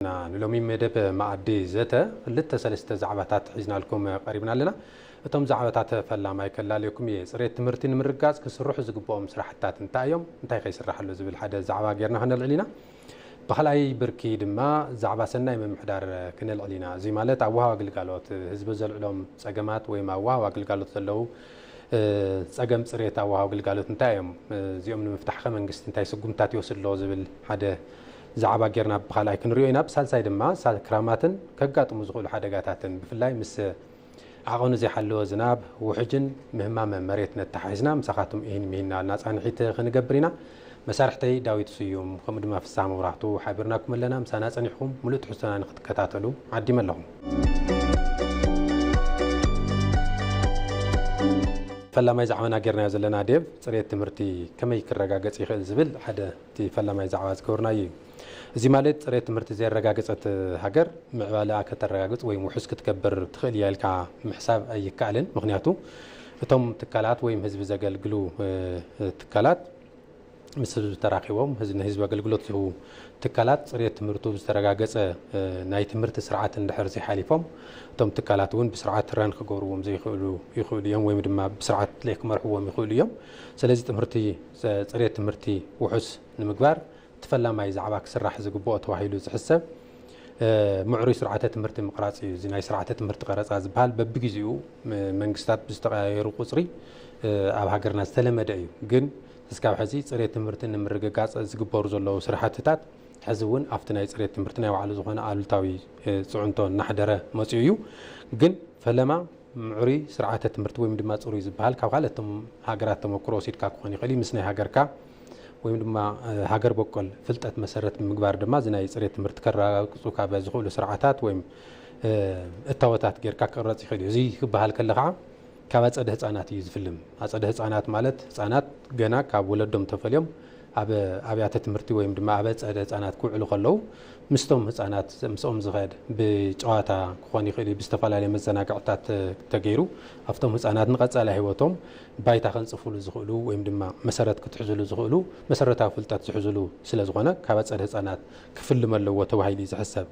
ኢና። ንሎሚ መደብ መኣዲ ዘተ ክልተ ሰለስተ ዛዕባታት ሒዝናልኩም ቀሪብና ኣለና። እቶም ዛዕባታት ፈላማይ ከላልየኩም እየ። ጽሬት ትምህርቲ ንምርጋጽ ክስርሑ ዝግብኦም ስራሕታት እንታይ እዮም? እንታይ ከይስራሕ ኣሎ ዝብል ሓደ ዛዕባ ጌርና ክነልዕል ኢና። ብኻልኣይ ብርኪ ድማ ዛዕባ ሰናይ ምምሕዳር ክነልዕል ኢና። እዚ ማለት ኣብ ወሃብ ኣግልጋሎት ህዝቢ ዘልዕሎም ጸገማት ወይም ኣብ ወሃብ ኣግልጋሎት ዘለዉ፣ እ፣ ጸገም ጽሬት ኣብ ወሃብ ኣግልጋሎት እንታይ እዮም? እ፣ እዚኦም ንምፍታሕ ከ መንግስቲ እንታይ ስጉምታት ይወስድ ኣሎ ዝብል ሓደ ዛዕባ ጌርና ብኻልኣይ ክንሪኦ ኢና። ብሳልሳይ ድማ ሳ-፣ ክራማትን ከጋጥሙ ዝኽእሉ ሓደጋታትን ብፍላይ ምስ ዓቐኑ ዘይሓለወ ዝናብ፣ ውሕጅን ምህማም መሬት ነተሓሒዝና ምሳኻትም ኢሂን ሚሂን እናበልና ጻንሒት ክንገብር ኢና። መሳርሕተይ ዳዊት ስዩም ከምኡ ድማ ፍስሃ መብራህቱ ሓቢርናኩም ኣለና። ምሳና ጸኒሕኩም ምሉእ ትሕዝቶና ንክትከታተሉ ዓዲመ ኣለኹ። ፈላማይ ዛዕባና ጌርናዮ ዘለና ዴቭ፣ ጽሬት ትምህርቲ ከመይ ክረጋገጽ ይኽእል ዝብል ሓደ እቲ ፈላማይ ዛዕባ ዝገበርናዮ እዩ። እዚ ማለት ጽሬት ትምህርቲ ዘየረጋገጸት ሃገር ምዕባለኣ ከተረጋግጽ ወይም ውሑስ ክትገብር ትኽእል እያ ኢልካ ምሕሳብ ኣይከኣልን። ምኽንያቱ እቶም ትካላት ወይም ህዝቢ ዘገልግሉ፣ እ፣ ትካላት ምስ ህዝቢ ተራኺቦም ህዝ-፣ ንህዝቢ ኣገልግሎት ዝህቡ ትካላት ጽሬት ትምህርቱ ብዝተረጋገጸ፣ እ፣ ናይ ትምህርቲ ስርዓት እንድሕር ዘይሓሊፎም እቶም ትካላት እውን ብስርዓት ራን ክገብርዎም ዘይኽእሉ ይኽእሉ እዮም ወይም ድማ ብስርዓት ለይክመርሕዎም ይኽእሉ እዮም። ስለዚ ትምህርቲ፣ ጽ-፣ ጽሬት ትምህርቲ ውሑስ ንምግባር እቲ ፈላማይ ዛዕባ ክስራሕ ዝግብኦ ተባሂሉ ዝሕሰብ፣ እ፣ ምዕሩይ ስርዓተ ትምህርቲ ምቕራጽ እዩ። እዚ ናይ ስርዓተ ትምህርቲ ቀረጻ ዝበሃል በብግዜኡ ም-፣ መንግስታት ብዝተቐያየሩ ቁጽሪ፣ እ፣ ኣብ ሃገርና ዝተለመደ እዩ። ግን እስካብ ሕዚ ጽሬት ትምህርቲ ንምርግጋጽ ዝግበሩ ዘለዉ ስራሕትታት ሕዚ እውን ኣብቲ ናይ ጽሬት ትምህርቲ ናይ ባዕሉ ዝኾነ ኣሉታዊ፣ እ፣ ጽዕንቶ እናሕደረ መጺኡ እዩ። ግን ፈለማ ምዕሩይ ስርዓተ ትምህርቲ ወይም ድማ ጽሩይ ዝበሃል ካብ ካልኦት ሃገራት ተመክሮ ወሲድካ ክኾን ይኽእል እዩ። ምስ ናይ ሃገርካ ወይም ድማ፣ እ፣ ሃገር በቆል ፍልጠት መሰረት ብምግባር ድማ እዚ ናይ ጽሬት ትምህርቲ ከረጋግጹ ካብ ዝኽእሉ ስርዓታት ወይም፣ እ፣ እታወታት ጌርካ ክቕረጽ ይኽእል እዩ። እዚ ክበሃል ከሎ ከዓ ካብ ኣጸደ ህጻናት እዩ ዝፍልም። ኣጸደ ህጻናት ማለት ህጻናት ገና ካብ ወለዶም ተፈልዮም ኣብ ኣብያተ ትምህርቲ ወይም ድማ ኣብ ኣጸደ ህጻናት ክውዕሉ ከለዉ ምስቶም ህጻናት ምስኦም ዝኸድ ብጨዋታ ክኾን ይኽእል እዩ፣ ብዝተፈላለየ መዘናግዕታት ተ-፣ ተገይሩ ኣብቶም ህጻናት ንቐጻሊ ህይወቶም ባይታ ከንጽፉሉ ዝኽእሉ ወይም ድማ መሰረት ክትሕዙሉ ዝኽእሉ መሰረታዊ ፍልጠት ዝሕዙሉ ስለ ዝኾነ ካብ ኣጸደ ህጻናት ክፍልም ኣለዎ ተባሂሉ እዩ ዝሕሰብ።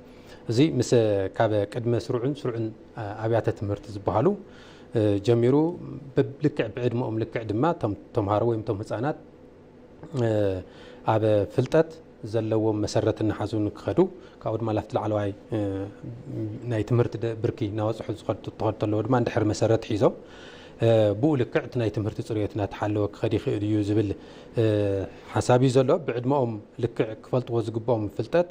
እዚ ምስ ካብ ቅድመ ስሩዕን ስሩዕን፣ አ፣ ኣብያተ ትምህርቲ ዝበሃሉ፣ እ፣ ጀሚሩ ብልክዕ ብዕድመኦም ልክዕ ድማ እቶም ተምሃሮ ወይም እቶም ህጻናት፣ እ፣ ኣብ ፍልጠት ዘለዎም መሰረት እናሓዙ ንክኸዱ ካብኡ ድማ ላፍቲ ላዕለዋይ፣ እ፣ ናይ ትምህርቲ ደ-፣ ብርኪ እናበጽሑ ዝኸዱ፣ ትኸዱ ተለዎ ድማ እንድሕር መሰረት ሒዞም፣ እ፣ ብኡ ልክዕ እቲ ናይ ትምህርቲ ጽርዮት እናተሓለወ ክኸድ ይኽእል እዩ ዝብል፣ እ፣ ሓሳብ እዩ ዘሎ። ብዕድመኦም ልክዕ ክፈልጥዎ ዝግብኦም ፍልጠት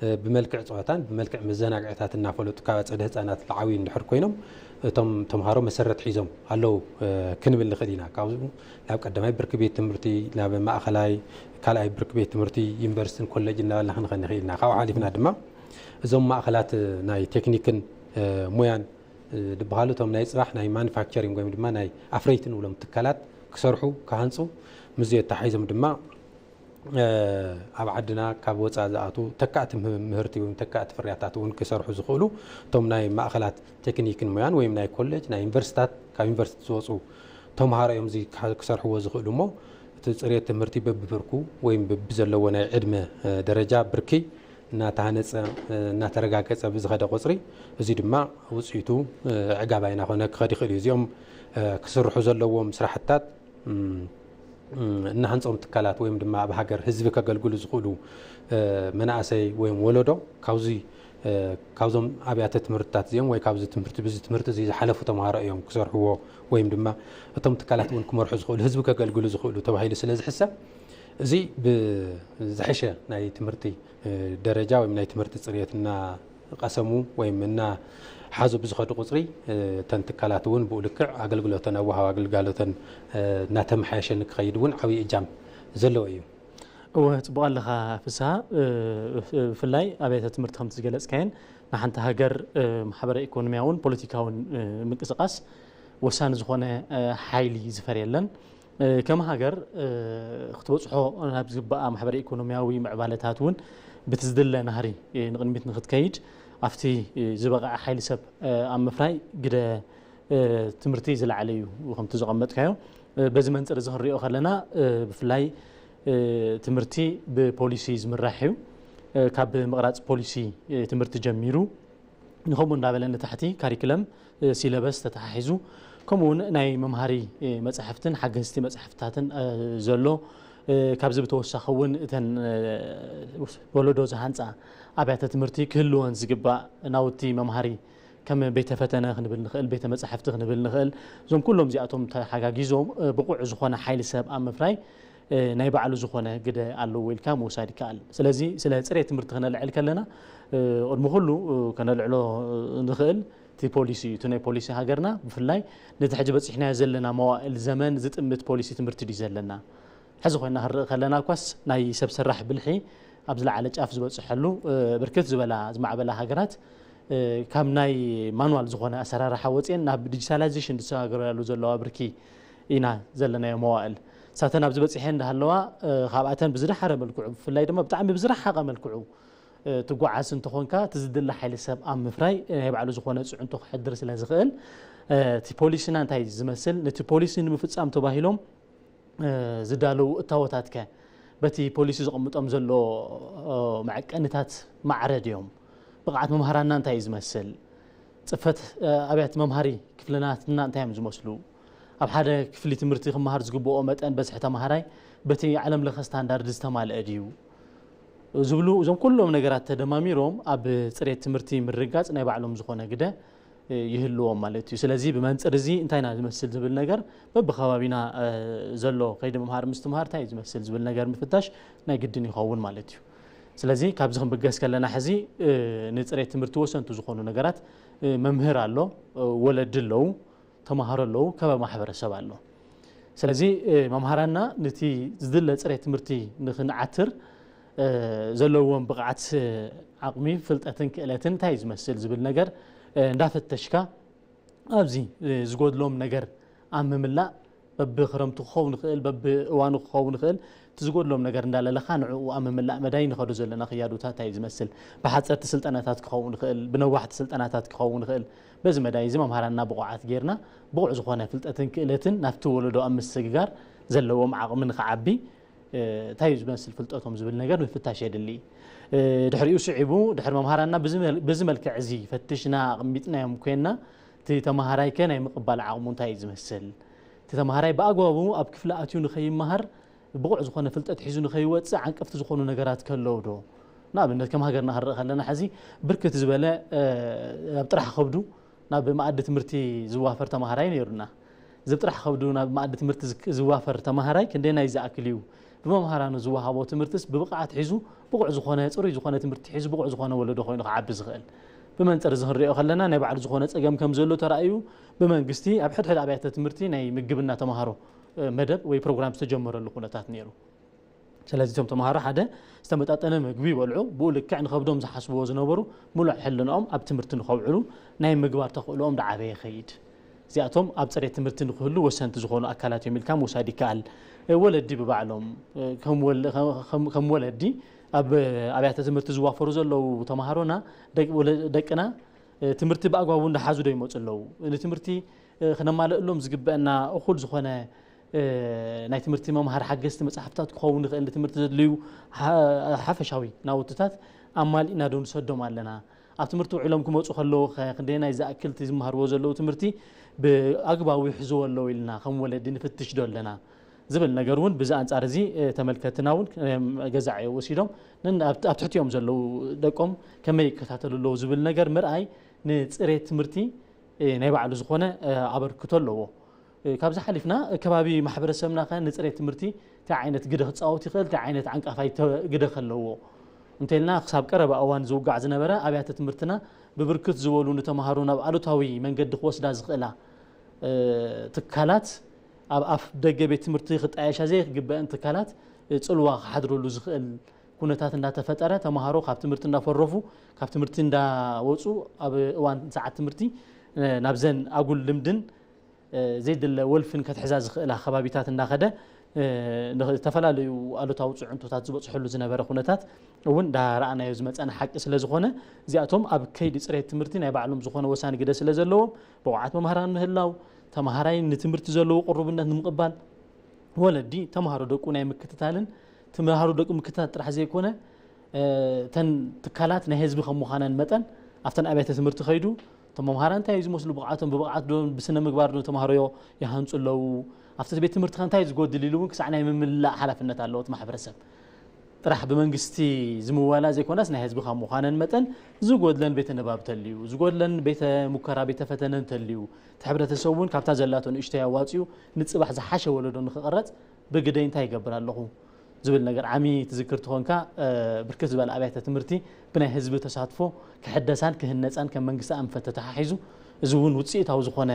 እ፣ ብመልክዕ ጸወታን ብመልክዕ መዘናግዕታት እናፈለጡ ካብ ኣጸደ ህጻናት ዝዓብዩ እንድሕር ኮይኖም፣ እቶም ተምሃሮ መሰረት ሒዞም ኣለዉ፣ እ፣ ክንብል ንኽእል ኢና። ካብኡ ናብ ቀዳማይ ብርኪ ቤት ትምህርቲ፣ ናብ ማእኸላይ፣ ካልኣይ ብርኪ ቤት ትምህርቲ፣ ዩኒቨርሲቲን ኮሌጅ እናበልና ክንኸን ንኽእል ኢና። ካብኡ ሓሊፍና ድማ እዞም ማእኸላት ናይ ቴክኒክን፣ እ፣ ሞያን፣ እ፣ ዝበሃሉ እቶም ናይ ጽባሕ ናይ ማኑፋክቸሪንግ ወይም ድማ ናይ ኣፍረይቲ ንብሎም ትካላት ክሰርሑ፣ ክሃንጹ፣ ምስዚ ኣተሓሒዞም ድማ እ፣ ኣብ ዓድና ካብ ወጻኢ ዝኣትዉ ተካእቲ ምህም-፣ ምህርቲ ወይም ተካእቲ ፍርያታት እውን ክሰርሑ ዝኽእሉ እቶም ናይ ማእኸላት ቴክኒክን ሞያን ወይም ናይ ኮሌጅ፣ ናይ ዩኒቨርሲታት፣ ካብ ዩኒቨርሲቲ ዝወጹ ተምሃሮ እዮም እዚ ክሓ-፣ ክሰርሕዎ ዝኽእሉ እሞ፣ እቲ ጽሬት ትምህርቲ በብብርኩ ወይም በብዘለዎ ናይ ዕድመ፣ እ፣ ደረጃ ብርኪ እናተሃነጸ፣ እ፣ እናተረጋገጸ ብዝኸደ ቁጽሪ፣ እዚ ድማ ውጽኢቱ፣ እ፣ ኣዕጋባይ እናኾነ ክኸድ ይኽእል እዩ። እዚኦም፣ እ፣ ክስርሑ ዘለዎም ስራሕትታት፣ እም፣ እም፣ እናሃንጾም ትካላት ወይም ድማ ኣብ ሃገር ህዝቢ ከገልግሉ ዝኽእሉ፣ እ፣ መናእሰይ ወይም ወለዶ ካብዚ፣ እ፣ ካብዞም ኣብያተ ትምህርትታት እዚኦም ወይ ካብዚ ትምህርቲ፣ ብዚ ትምህርቲ እዚ ዝሓለፉ ተምሃሮ እዮም ክሰርሕዎ ወይም ድማ እቶም ትካላት እውን ክመርሑ ዝኽእሉ፣ ህዝቢ ከገልግሉ ዝኽእሉ ተባሂሉ ስለ ዝሕሰብ፣ እዚ ብዝሐሸ ናይ ትምህርቲ፣ እ፣ ደረጃ ወይም ናይ ትምህርቲ ጽርየት እና ቀሰሙ ወይም እናሓዙ ብዝኸዱ ቁጽሪ፣ እ፣ እተን ትካላት እውን ብኡ ልክዕ ኣገልግሎተን፣ ኣወሃህባ ኣገልግሎተን፣ እ፣ እናተመሓየሸ ንክኸይድ እውን ዓብዪ እጃም ዘለዎ እዩ። እወ፣ ጽቡቕ ኣለኻ ፍስሃ። እ፣ ፍ-፣ ብፍላይ ኣብያተ ትምህርቲ ከምቲ ዝገለጽካየን ንሓንቲ ሃገር፣ እ፣ ማሕበረ ኢኮኖሚያውን ፖለቲካውን፣ እ፣ ምንቅስቓስ ወሳኒ ዝኾነ፣ እ፣ ሓይሊ ዝፈርየለን። እ፣ ከም ሃገር፣ እ፣ ክትበጽሖ ናብ ዝግባኣ ማሕበረ ኢኮኖሚያዊ ምዕባለታት እውን ብቲ ዝድለ ናህሪ፣ እ፣ ንቕድሚት ንክትከይድ ኣብቲ፣ እ፣ ዝበቕዐ ሓይሊ ሰብ፣ እ፣ ኣብ ምፍራይ ግደ፣ እ፣ ትምህርቲ ዝለዓለ እዩ። ከምቲ ዘቐመጥካዮ፣ እ፣ በዚ መንጽር እዚ ክንሪኦ ከለና፣ እ፣ ብፍላይ፣ እ፣ ትምህርቲ ብፖሊሲ ዝምራሕ እዩ። ካብ ምቕራፅ ፖሊሲ ትምህርቲ ጀሚሩ ንከምኡ እንዳበለ ንታሕቲ ካሪክለም፣ ሲለበስ ተተሓሒዙ፣ ከምኡ እውን ናይ መምሃሪ መፅሕፍትን ሓገዝቲ መፅሕፍታትን ዘሎ፣ ካብዚ ብተወሳኺ እውን እተን ወለዶ ዝሃንፃ ኣብያተ ትምህርቲ ክህልወን ዝግባእ ናውቲ መምሃሪ ከም ቤተ ፈተነ ክንብል ንኽእል፣ ቤተ መጻሕፍቲ ክንብል ንኽእል። እዞም ኩሎም እዚኣቶም ተሓጋጊዞም ብቑዕ ዝኾነ ሓይሊ ሰብ ኣብ ምፍራይ ናይ ባዕሉ ዝኾነ ግደ ኣለዎ ኢልካ ምውሳድ ይከኣል። ስለዚ ስለ ፅሬት ትምህርቲ ክነልዕል ከለና ቅድሚ ኩሉ ከነልዕሎ ንኽእል እቲ ፖሊሲ እዩ። እቲ ናይ ፖሊሲ ሃገርና ብፍላይ ነቲ ሕጂ በፂሕናዮ ዘለና መዋእል ዘመን ዝጥምት ፖሊሲ ትምህርቲ ድዩ ዘለና? ሕዚ ኮይና ክንርኢ ከለና እኳስ ናይ ሰብ ሰራሕ ብልሒ ኣብ ዝለዓለ ጫፍ ዝበፅሐሉ ብርክት ዝበላ ዝማዕበላ ሃገራት ካብ ናይ ማኑዋል ዝኾነ ኣሰራርሓ ወፅኤን ናብ ዲጂታላይዜሽን ዝሰጋገራሉ ዘለዋ ብርኪ ኢና ዘለናዮ መዋእል። ሳተን ኣብዚ በፂሐ እንዳሃለዋ ካብኣተን ብዝደሓረ መልክዑ ብፍላይ ድማ ብጣዕሚ ብዝረሓቐ መልክዑ ትጓዓዝ እንተኾንካ እቲ ዝድለ ሓይሊ ሰብ ኣብ ምፍራይ ናይ ባዕሉ ዝኾነ ፅዕንቶ ክሕድር ስለ ዝኽእል እቲ ፖሊሲና እንታይ ዝመስል ነቲ ፖሊሲ ንምፍፃም ተባሂሎም ዝዳለዉ እታወታት ከ በቲ ፖሊሲ ዘቐምጦም ዘሎ መዐቀንታት ማዕረ ድዮም? ብቕዓት መምሃራንና እንታይ እዩ ዝመስል? ፅፈት ኣብያተ መምሃሪ ክፍልናትና እንታይ እዮም ዝመስሉ? ኣብ ሓደ ክፍሊ ትምህርቲ ክመሃር ዝግብኦ መጠን በዝሒ ተምሃራይ በቲ ዓለም ለኸ ስታንዳርድ ዝተማልአ ድዩ? ዝብሉ እዞም ኩሎም ነገራት ተደማሚሮም ኣብ ፅሬት ትምህርቲ ምርጋፅ ናይ ባዕሎም ዝኾነ ግደ ይህልዎም ማለት እዩ። ስለዚ ብመንፅር እዚ እንታይ ኢና ዝመስል ዝብል ነገር በብከባቢና ዘሎ ከይዲ ምምሃር ምስትምሃር እንታይ እዩ ዝመስል ዝብል ነገር ምፍታሽ ናይ ግድን ይኸውን ማለት እዩ። ስለዚ ካብዚ ክንብገስ ከለና ሕዚ ንፅሬት ትምህርቲ ወሰንቱ ዝኾኑ ነገራት መምህር ኣሎ፣ ወለዲ ኣለዉ፣ ተምሃሮ ኣለዉ፣ ከባቢ ማሕበረሰብ ኣሎ። ስለዚ መምሃራንና ነቲ ዝድለ ፅሬት ትምህርቲ ንክንዓትር ዘለዎም ብቕዓት ዓቕሚ፣ ፍልጠትን ክእለትን እንታይ እዩ ዝመስል ዝብል ነገር እንዳፈተሽካ ኣብዚ ዝጎድሎም ነገር ኣብ ምምላእ በብክረምቱ ክኸውን ይኽእል፣ በብእዋኑ ክኸውን ይኽእል፣ እቲ ዝጎድሎም ነገር እንዳለለኻ ንዕኡ ኣብ ምምላእ መዳይ ንኸዶ ዘለና ክያዶታት እንታይ እዩ ዝመስል? ብሓፀርቲ ስልጠናታት ክኸውን ይኽእል፣ ብነዋሕቲ ስልጠናታት ክኸውን ይኽእል። በዚ መዳይ እዚ መምሃራንና ብቑዓት ጌርና ብቑዕ ዝኾነ ፍልጠትን ክእለትን ናብቲ ወለዶ ኣብ ምስግጋር ዘለዎም ዓቕሚ ንክዓቢ እንታይ እዩ ዝመስል ፍልጠቶም ዝብል ነገር ምፍታሽ የድሊ። ድሕሪኡ ስዒቡ ድሕሪ መምሃራንና በዚ መልክዕ እዚ ፈትሽና ኣቕሚጥናዮም ኮይንና እቲ ተምሃራይ ከ ናይ ምቕባል ዓቕሙ እንታይ እዩ ዝመስል? እቲ ተምሃራይ ብኣግባቡ ኣብ ክፍሊ ኣትዩ ንኸይመሃር ብቑዕ ዝኾነ ፍልጠት ሒዙ ንኸይወፅእ ዓንቀፍቲ ዝኾኑ ነገራት ከለዉ ዶ? ንኣብነት ከም ሃገርና ክንርኢ ከለና ሕዚ ብርክት ዝበለ ኣብ ጥራሕ ከብዱ ናብ መኣዲ ትምህርቲ ዝዋፈር ተምሃራይ ነይሩና። እዚ ኣብ ጥራሕ ከብዱ ናብ መኣዲ ትምህርቲ ዝዋፈር ተምሃራይ ክንደየናይ ዝኣክል እዩ? ብመምሃራኑ ዝወሃቦ ትምህርትስ ብብቕዓት ሒዙ ብቑዕ ዝኾነ ፅሩይ ዝኾነ ትምህርቲ ሒዙ ብቑዕ ዝኾነ ወለዶ ኮይኑ ክዓቢ ዝኽእል? ብመንፅር እዚ ክንሪኦ ከለና ናይ ባዕሉ ዝኾነ ፀገም ከም ዘሎ ተራእዩ ብመንግስቲ ኣብ ሕድሕድ ኣብያተ ትምህርቲ ናይ ምግብና ተምሃሮ መደብ ወይ ፕሮግራም ዝተጀመረሉ ኩነታት ነይሩ። ስለዚ እቶም ተምሃሮ ሓደ ዝተመጣጠነ ምግቢ ይበልዑ፣ ብኡ ልክዕ ንኸብዶም ዝሓስብዎ ዝነበሩ ሙሉእ ሕልንኦም ኣብ ትምህርቲ ንኸውዕሉ ናይ ምግባር ተኽእሎኦም ዳዓበየ ይኸይድ። እዚኣቶም ኣብ ፅሬት ትምህርቲ ንክህሉ ወሰንቲ ዝኾኑ ኣካላት እዮም ኢልካ ምውሳድ ይከኣል። ወለዲ ብባዕሎም ከም ወለዲ ኣብ ኣብያተ ትምህርቲ ዝዋፈሩ ዘለዉ ተምሃሮና ደቅና ትምህርቲ ብኣግባቡ እንዳሓዙ ዶ ይመፁ ኣለዉ? ንትምህርቲ ክነማልእሎም ዝግበአና እኹል ዝኾነ ናይ ትምህርቲ መምሃር ሓገዝቲ መፅሓፍታት ክኸውን ይኽእል፣ ንትምህርቲ ዘድልዩ ሓፈሻዊ ናውትታት ኣማሊእና ዶ ንሰዶም ኣለና? ኣብ ትምህርቲ ውዒሎም ክመፁ ከለዉ ክንደየናይ ዝኣክል እቲ ዝመሃርዎ ዘለዉ ትምህርቲ ብኣግባቡ ይሕዝዎ ኣለዉ ኢልና ከም ወለዲ ንፍትሽ ዶ ኣለና? ዝብል ነገር እውን ብዚ ኣንፃር እዚ ተመልከትና እውን ገዛዕ ወሲዶም ኣብ ትሕቲኦም ዘለዉ ደቆም ከመይ ይከታተሉ ኣለዉ ዝብል ነገር ምርኣይ ንፅሬት ትምህርቲ ናይ ባዕሉ ዝኾነ ኣበርክቶ ኣለዎ። ካብዚ ሓሊፍና ከባቢ ማሕበረሰብና ከ ንፅሬት ትምህርቲ እንታይ ዓይነት ግደ ክፃወት ይኽእል? እንታይ ዓይነት ዓንቃፋይ ግደ ከለዎ እንተልና ክሳብ ቀረባ እዋን ዝውጋዕ ዝነበረ ኣብያተ ትምህርትና ብብርክት ዝበሉ ንተምሃሮ ናብ ኣሉታዊ መንገዲ ክወስዳ ዝኽእላ ትካላት ኣብ ኣፍ ደገ ቤት ትምህርቲ ክጣየሻ ዘይክግበአን ትካላት ፅልዋ ክሓድረሉ ዝኽእል ኩነታት እንዳተፈጠረ ተምሃሮ ካብ ትምህርቲ እንዳፈረፉ ካብ ትምህርቲ እንዳወፁ ኣብ እዋን ሰዓት ትምህርቲ ናብዘን ኣጉል ልምድን ዘይድለ ወልፍን ከትሕዛ ዝኽእላ ከባቢታት እንዳኸደ ዝተፈላለዩ ኣሉታዊ ፅዕንቶታት ዝበፅሐሉ ዝነበረ ኩነታት እውን እንዳረኣናዮ ዝመፀና ሓቂ ስለ ዝኾነ እዚኣቶም ኣብ ከይዲ ፅሬት ትምህርቲ ናይ ባዕሎም ዝኾነ ወሳኒ ግደ ስለ ዘለዎም ብቑዓት መምሃራን ምህላው ተምሃራይ ንትምህርቲ ዘለዎ ቅሩብነት ንምቕባል ወለዲ ተምሃሮ ደቁ ናይ ምክትታልን ተምሃሮ ደቁ ምክትታል ጥራሕ ዘይኮነ እተን ትካላት ናይ ህዝቢ ከም ምዃነን መጠን ኣብተን ኣብያተ ትምህርቲ ከይዱ እቶም መምሃራን እንታይ እዩ ዝመስሉ፣ ብቕዓቶም ብብቕዓት ዶ ብስነ ምግባር ዶ ተምሃሮ ይሃንፁ ኣለዉ፣ ኣብቲ ቤት ትምህርቲ ከ እንታይ ዝጎድል ኢሉ እውን ክሳዕ ናይ ምምላእ ሓላፍነት ኣለዎ እቲ ማሕበረሰብ። ጥራሕ ብመንግስቲ ዝምወላ ዘይኮነስ ናይ ህዝቢ ካብ ምዃነን መጠን ዝጎድለን ቤተ ንባብ ተልዩ፣ ዝጎድለን ቤተ ሙከራ ቤተ ፈተነ እንተልዩ፣ እቲ ሕብረተሰብ እውን ካብታ ዘላቶ ንእሽተይ ኣዋፅኡ ንፅባሕ ዝሓሸ ወለዶ ንክቕረፅ ብግደይ እንታይ ይገብር ኣለኹ ዝብል ነገር ዓሚ ትዝክር ትኾንካ። ብርክት ዝበለ ኣብያተ ትምህርቲ ብናይ ህዝቢ ተሳትፎ ክሕደሳን ክህነፃን ከም መንግስቲ ኣንፈት ተተሓሒዙ፣ እዚ እውን ውፅኢታዊ ዝኾነ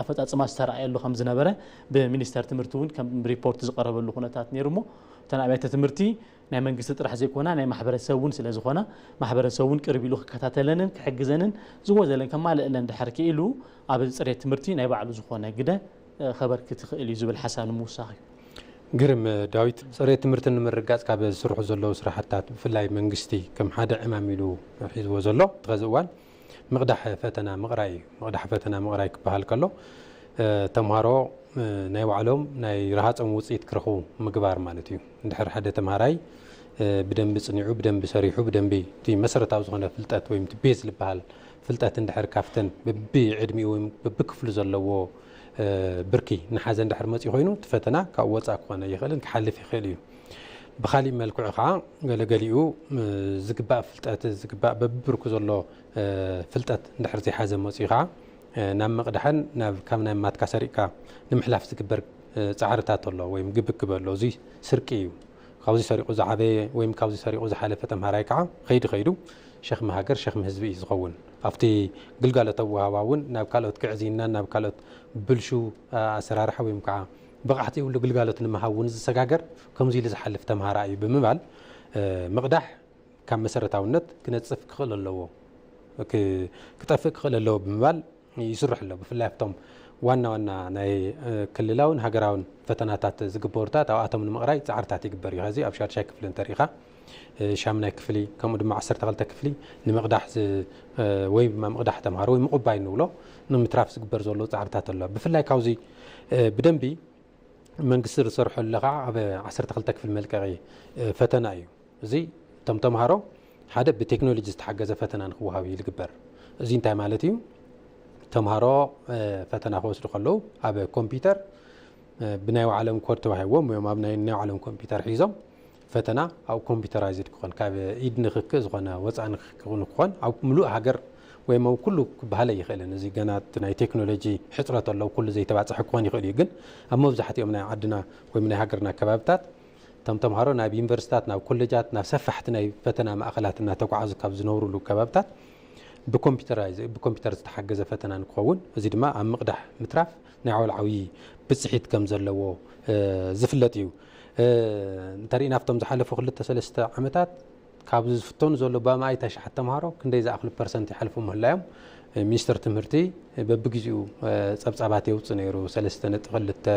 ኣፈፃፅማ ዝተረኣየሉ ከም ዝነበረ ብሚኒስተር ትምህርቲ እውን ከም ሪፖርት ዝቀረበሉ ኩነታት ነይሩ። እሞ እተን ኣብያተ ትምህርቲ ናይ መንግስቲ ጥራሕ ዘይኮና ናይ ማሕበረሰብ እውን ስለ ዝኾና፣ ማሕበረሰብ እውን ቅርብ ኢሉ ክከታተለንን ክሕግዘንን ዝጎደለን ከማልእለን ድሕር ክኢሉ ኣብ ፅሬት ትምህርቲ ናይ ባዕሉ ዝኾነ ግደ ከበርክት ይኽእል እዩ ዝብል ሓሳብ ንምውሳኽ እዩ። ግርም ዳዊት፣ ፅሬት ትምህርቲ ንምርጋፅ ካብ ዝስርሑ ዘለዉ ስራሕታት ብፍላይ መንግስቲ ከም ሓደ ዕማም ኢሉ ሒዝዎ ዘሎ ኸዚ እዋን ምቕዳሕ ፈተና ምቕራይ እዩ። ምቕዳሕ ፈተና ምቕራይ ክበሃል ከሎ ተምሃሮ ናይ ባዕሎም ናይ ረሃፆም ውፅኢት ክረኽቡ ምግባር ማለት እዩ። እንድሕር ሓደ ተምሃራይ ብደንቢ ፅኒዑ ብደንቢ ሰሪሑ ብደንቢ እቲ መሰረታዊ ዝኾነ ፍልጠት ወይ ቤዝ ዝበሃል ፍልጠት እንድሕር ካብተን በቢ ዕድሚኡ ወይ በቢ ክፍሉ ዘለዎ ብርኪ ንሓዘ እንድሕር መፅኡ ኮይኑ እቲ ፈተና ካብኡ ወፃእ ክኾነ ይኽእልን ክሓልፍ ይኽእል እዩ። ብካሊእ መልክዑ ከዓ ገለገሊኡ ዝግባእ ፍልጠት ዝግባእ በብብርኩ ዘሎ ፍልጠት እንድሕር ዘይሓዘ መፅኡ ከዓ ናብ ምቕዳሕን ናብ ካብ ናይ ማትካ ሰሪቕካ ንምሕላፍ ዝግበር ፃዕርታት ኣሎ ወይም ግብግብ ኣሎ። እዚ ስርቂ እዩ። ካብዚ ሰሪቑ ዝዓበየ ወይም ካብዚ ሰሪቑ ዝሓለፈ ተምሃራይ ከዓ ከይዱ ከይዱ ሸኽሚ ሃገር ሸኽሚ ህዝቢ እዩ ዝኸውን። ኣብቲ ግልጋሎት ኣወሃባ እውን ናብ ካልኦት ግዕዝይናን ናብ ካልኦት ብልሹ ኣሰራርሓ ወይም ከዓ ብቕዓት ዘይብሉ ግልጋሎት ንምሃብ እውን ዝሰጋገር ከምዚ ኢሉ ዝሓልፍ ተምሃራ እዩ ብምባል ምቕዳሕ ካብ መሰረታውነት ክነፅፍ ክኽእል ኣለዎ፣ ክጠፍእ ክኽእል ኣለዎ ብምባል ይስርሕ ኣሎ። ብፍላይ ኣብቶም ዋና ዋና ናይ ክልላውን ሃገራውን ፈተናታት ዝግበሩታት ኣብኣቶም ንምቕራይ ፃዕርታት ይግበር እዩ። ከዚ ኣብ ሻድሻይ ክፍሊ እንተሪኢኻ ሻምናይ ክፍሊ ከምኡ ድማ ዓሰርተ ክልተ ክፍሊ ንምቕዳሕ ወይ ድማ ምቕዳሕ ተምሃሮ ወይ ምቑባይ ንብሎ ንምትራፍ ዝግበር ዘሎ ፃዕርታት ኣሎ። ብፍላይ ካብዚ ብደንቢ መንግስቲ ዝሰርሖ ኣሎ ከዓ ኣብ ዓሰርተ ክልተ ክፍሊ መልቀቂ ፈተና እዩ። እዚ እቶም ተምሃሮ ሓደ ብቴክኖሎጂ ዝተሓገዘ ፈተና ንክወሃብ እዩ ዝግበር። እዚ እንታይ ማለት እዩ? ተምሃሮ ፈተና ክወስዱ ከለዉ ኣብ ኮምፒውተር ብናይ ባዕሎም ኮድ ተዋሂዎም ወይ ኣብ ናይ ናይ ባዕሎም ኮምፒውተር ሒዞም ፈተና ኣብ ኮምፒውተራይዝድ ክኾን ካብ ኢድ ንክክ ዝኾነ ወፃኢ ንክክ ንክኾን ኣብ ምሉእ ሃገር ወይ ኣብ ኩሉ ክበሃል ኣይኽእልን። እዚ ገና እቲ ናይ ቴክኖሎጂ ሕፅረት ኣሎ፣ ኩሉ ዘይተባፅሐ ክኾን ይኽእል እዩ። ግን ኣብ መብዛሕትኦም ናይ ዓድና ወይ ናይ ሃገርና ከባብታት እቶም ተምሃሮ ናብ ዩኒቨርሲታት፣ ናብ ኮሌጃት፣ ናብ ሰፋሕቲ ናይ ፈተና ማእኸላት እናተጓዓዙ ካብ ዝነብሩሉ ከባብታት ብኮምፒውተራይዝ ብኮምፒውተር ዝተሓገዘ ፈተና ንክኸውን፣ እዚ ድማ ኣብ ምቕዳሕ ምትራፍ ናይ ዓወል ዓብዪ ብፅሒት ከም ዘለዎ ዝፍለጥ እዩ። እንተሪኢና ኣብቶም ዝሓለፉ ክልተ ሰለስተ ዓመታት ካብ ዝፍተኑ ዘሎ ብኣማኢት ኣሽሓት ተምሃሮ ክንደይ ዝኣኽሉ ፐርሰንት ይሓልፉ ምህላዮም ሚኒስትር ትምህርቲ በብግዜኡ ፀብፃባት የውፅእ ነይሩ። ሰለስተ ነጥቢ ክልተ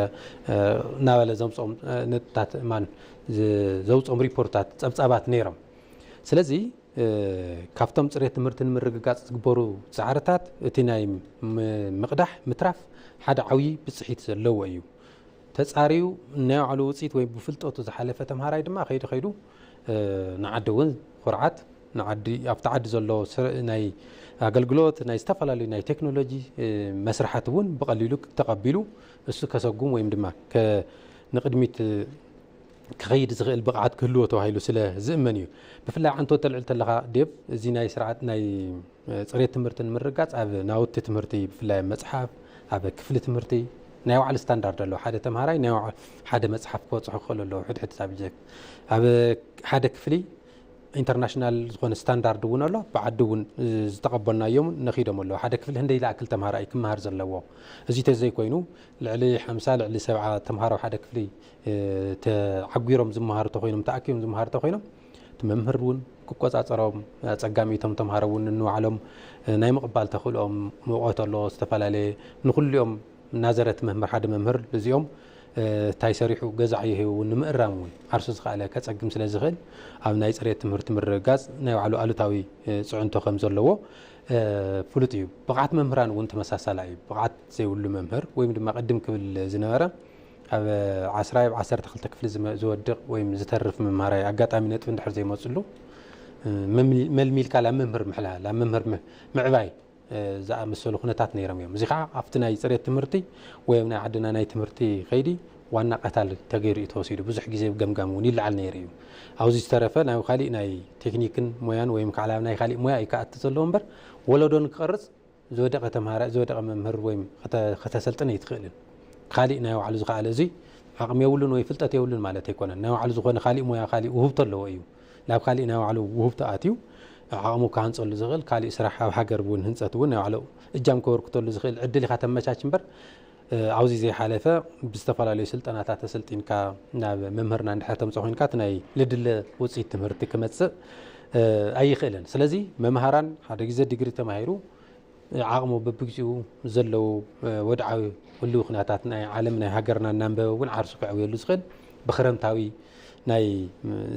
እናበለ ዘምፅኦም ነጥብታት እማን ዘውፅኦም ሪፖርታት ፀብፃባት ነይሮም። ስለዚ ካብቶም ፅሬት ትምህርቲ ንምርግጋፅ ዝግበሩ ፃዕርታት እቲ ናይ ምቕዳሕ ምትራፍ ሓደ ዓብዪ ብፅሒት ዘለዎ እዩ። ተፃርዩ ናይ ባዕሉ ውፅኢት ወይ ብፍልጠቱ ዝሓለፈ ተምሃራይ ድማ ከይዱ ከይዱ ንዓዲ እውን ኩርዓት ንዓዲ ኣብቲ ዓዲ ዘሎ ናይ ኣገልግሎት ናይ ዝተፈላለዩ ናይ ቴክኖሎጂ መስርሓት እውን ብቐሊሉ ተቐቢሉ እሱ ከሰጉም ወይም ድማ ንቕድሚት ክኸይድ ዝኽእል ብቕዓት ክህልዎ ተባሂሉ ስለ ዝእመን እዩ። ብፍላይ ዓንቶ ተልዕል ተለኻ ዴብ እዚ ናይ ስርዓት ናይ ፅሬት ትምህርቲ ንምርጋፅ ኣብ ናውቲ ትምህርቲ ብፍላይ ኣብ መፅሓፍ ኣብ ክፍሊ ትምህርቲ ናይ ባዕሉ ስታንዳርድ ኣለዎ። ሓደ ተምሃራይ ናይ ሓደ መፅሓፍ ክበፅሑ ክኽእል ኣለዎ። ሕድሕድ ሳብጀክት ኣብ ሓደ ክፍሊ ኢንተርናሽናል ዝኾነ ስታንዳርድ እውን ኣሎ። ብዓዲ እውን ዝተቐበልናዮም ነኺዶም ኣለዉ። ሓደ ክፍሊ ህንደይ ዝኣክል ተምሃራይ ክመሃር ዘለዎ። እዚ ተዘይኮይኑ ልዕሊ ሓምሳ ልዕሊ ሰብዓ ተምሃሮ ሓደ ክፍሊ ተዓጒሮም ዝመሃሩ ተኮይኖም ተኣኪቦም ዝመሃሩ ተኮይኖም እቲ መምህር እውን ክቆፃፀሮም ኣፀጋሚ እቶም ተምሃሮ እውን ንባዕሎም ናይ ምቕባል ተኽእልኦም ምውቐት ኣሎ ዝተፈላለየ ንኩልኦም እናዘረ እቲ መምህር ሓደ መምህር እዚኦም እንታይ ሰሪሑ ገዛዕ ይህቡ ንምእራም እውን ዓርሱ ዝኸኣለ ከፀግም ስለ ዝኽእል ኣብ ናይ ፅሬት ትምህርቲ ምርግጋፅ ናይ ባዕሉ ኣሉታዊ ፅዕንቶ ከም ዘለዎ ፍሉጥ እዩ። ብቕዓት መምህራን እውን ተመሳሳላ እዩ። ብቕዓት ዘይብሉ መምህር ወይም ድማ ቅድም ክብል ዝነበረ ኣብ ዓስራይ ኣብ ዓሰርተ ክልተ ክፍሊ ዝወድቕ ወይም ዝተርፍ መምሃራይ ኣጋጣሚ ነጥቢ እንድሕር ዘይመፅሉ መልሚልካ ላብ መምህር ምሕላል፣ ላብ መምህር ምዕባይ ዝኣመሰሉ ኩነታት ነይሮም እዮም። እዚ ከዓ ኣብቲ ናይ ፅሬት ትምህርቲ ወይ ኣብ ናይ ዓድና ናይ ትምህርቲ ከይዲ ዋና ቀታል ተገይሩ እዩ ተወሲዱ። ብዙሕ ግዜ ገምጋም እውን ይለዓል ነይሩ እዩ። ኣብዚ ዝተረፈ ናብ ካሊእ ናይ ቴክኒክን ሞያን ወይም ከዓ ናብ ናይ ካሊእ ሞያ እዩ ክኣቲ ዘለዎ እምበር ወለዶ ንክቐርፅ ዝወደቐ ተምሃራይ ዝወደቐ መምህር ወይም ከተሰልጥን ኣይትኽእልን። ካሊእ ናይ ባዕሉ ዝኸኣለ እዙይ ዓቕሚ የብሉን ወይ ፍልጠት የብሉን ማለት ኣይኮነን። ናይ ባዕሉ ዝኾነ ካሊእ ሞያ ካሊእ ውህብቶ ኣለዎ እዩ። ናብ ካሊእ ናይ ባዕሉ ውህብቶ ኣትዩ ዓቕሙ ክሃንፀሉ ዝኽእል ካሊእ ስራሕ ኣብ ሃገር እውን ህንፀት እውን ናይ ባዕሉ እጃም ከበርክተሉ ዝኽእል ዕድል ኢኻ ተመቻች እምበር ኣብዚ ዘይሓለፈ ብዝተፈላለዩ ስልጠናታት ተሰልጢንካ ናብ መምህርና እንድሕር ተምፅእ ኮይንካ እቲ ናይ ልድለ ውፅኢት ትምህርቲ ክመፅእ ኣይኽእልን። ስለዚ መምሃራን ሓደ ግዜ ዲግሪ ተማሂሩ ዓቕሙ በብግዚኡ ዘለዉ ወድዓዊ ህልዊ ኩነታት ናይ ዓለም ናይ ሃገርና እናንበበ እውን ዓርሱ ከዕብየሉ ዝኽእል ብክረምታዊ ናይ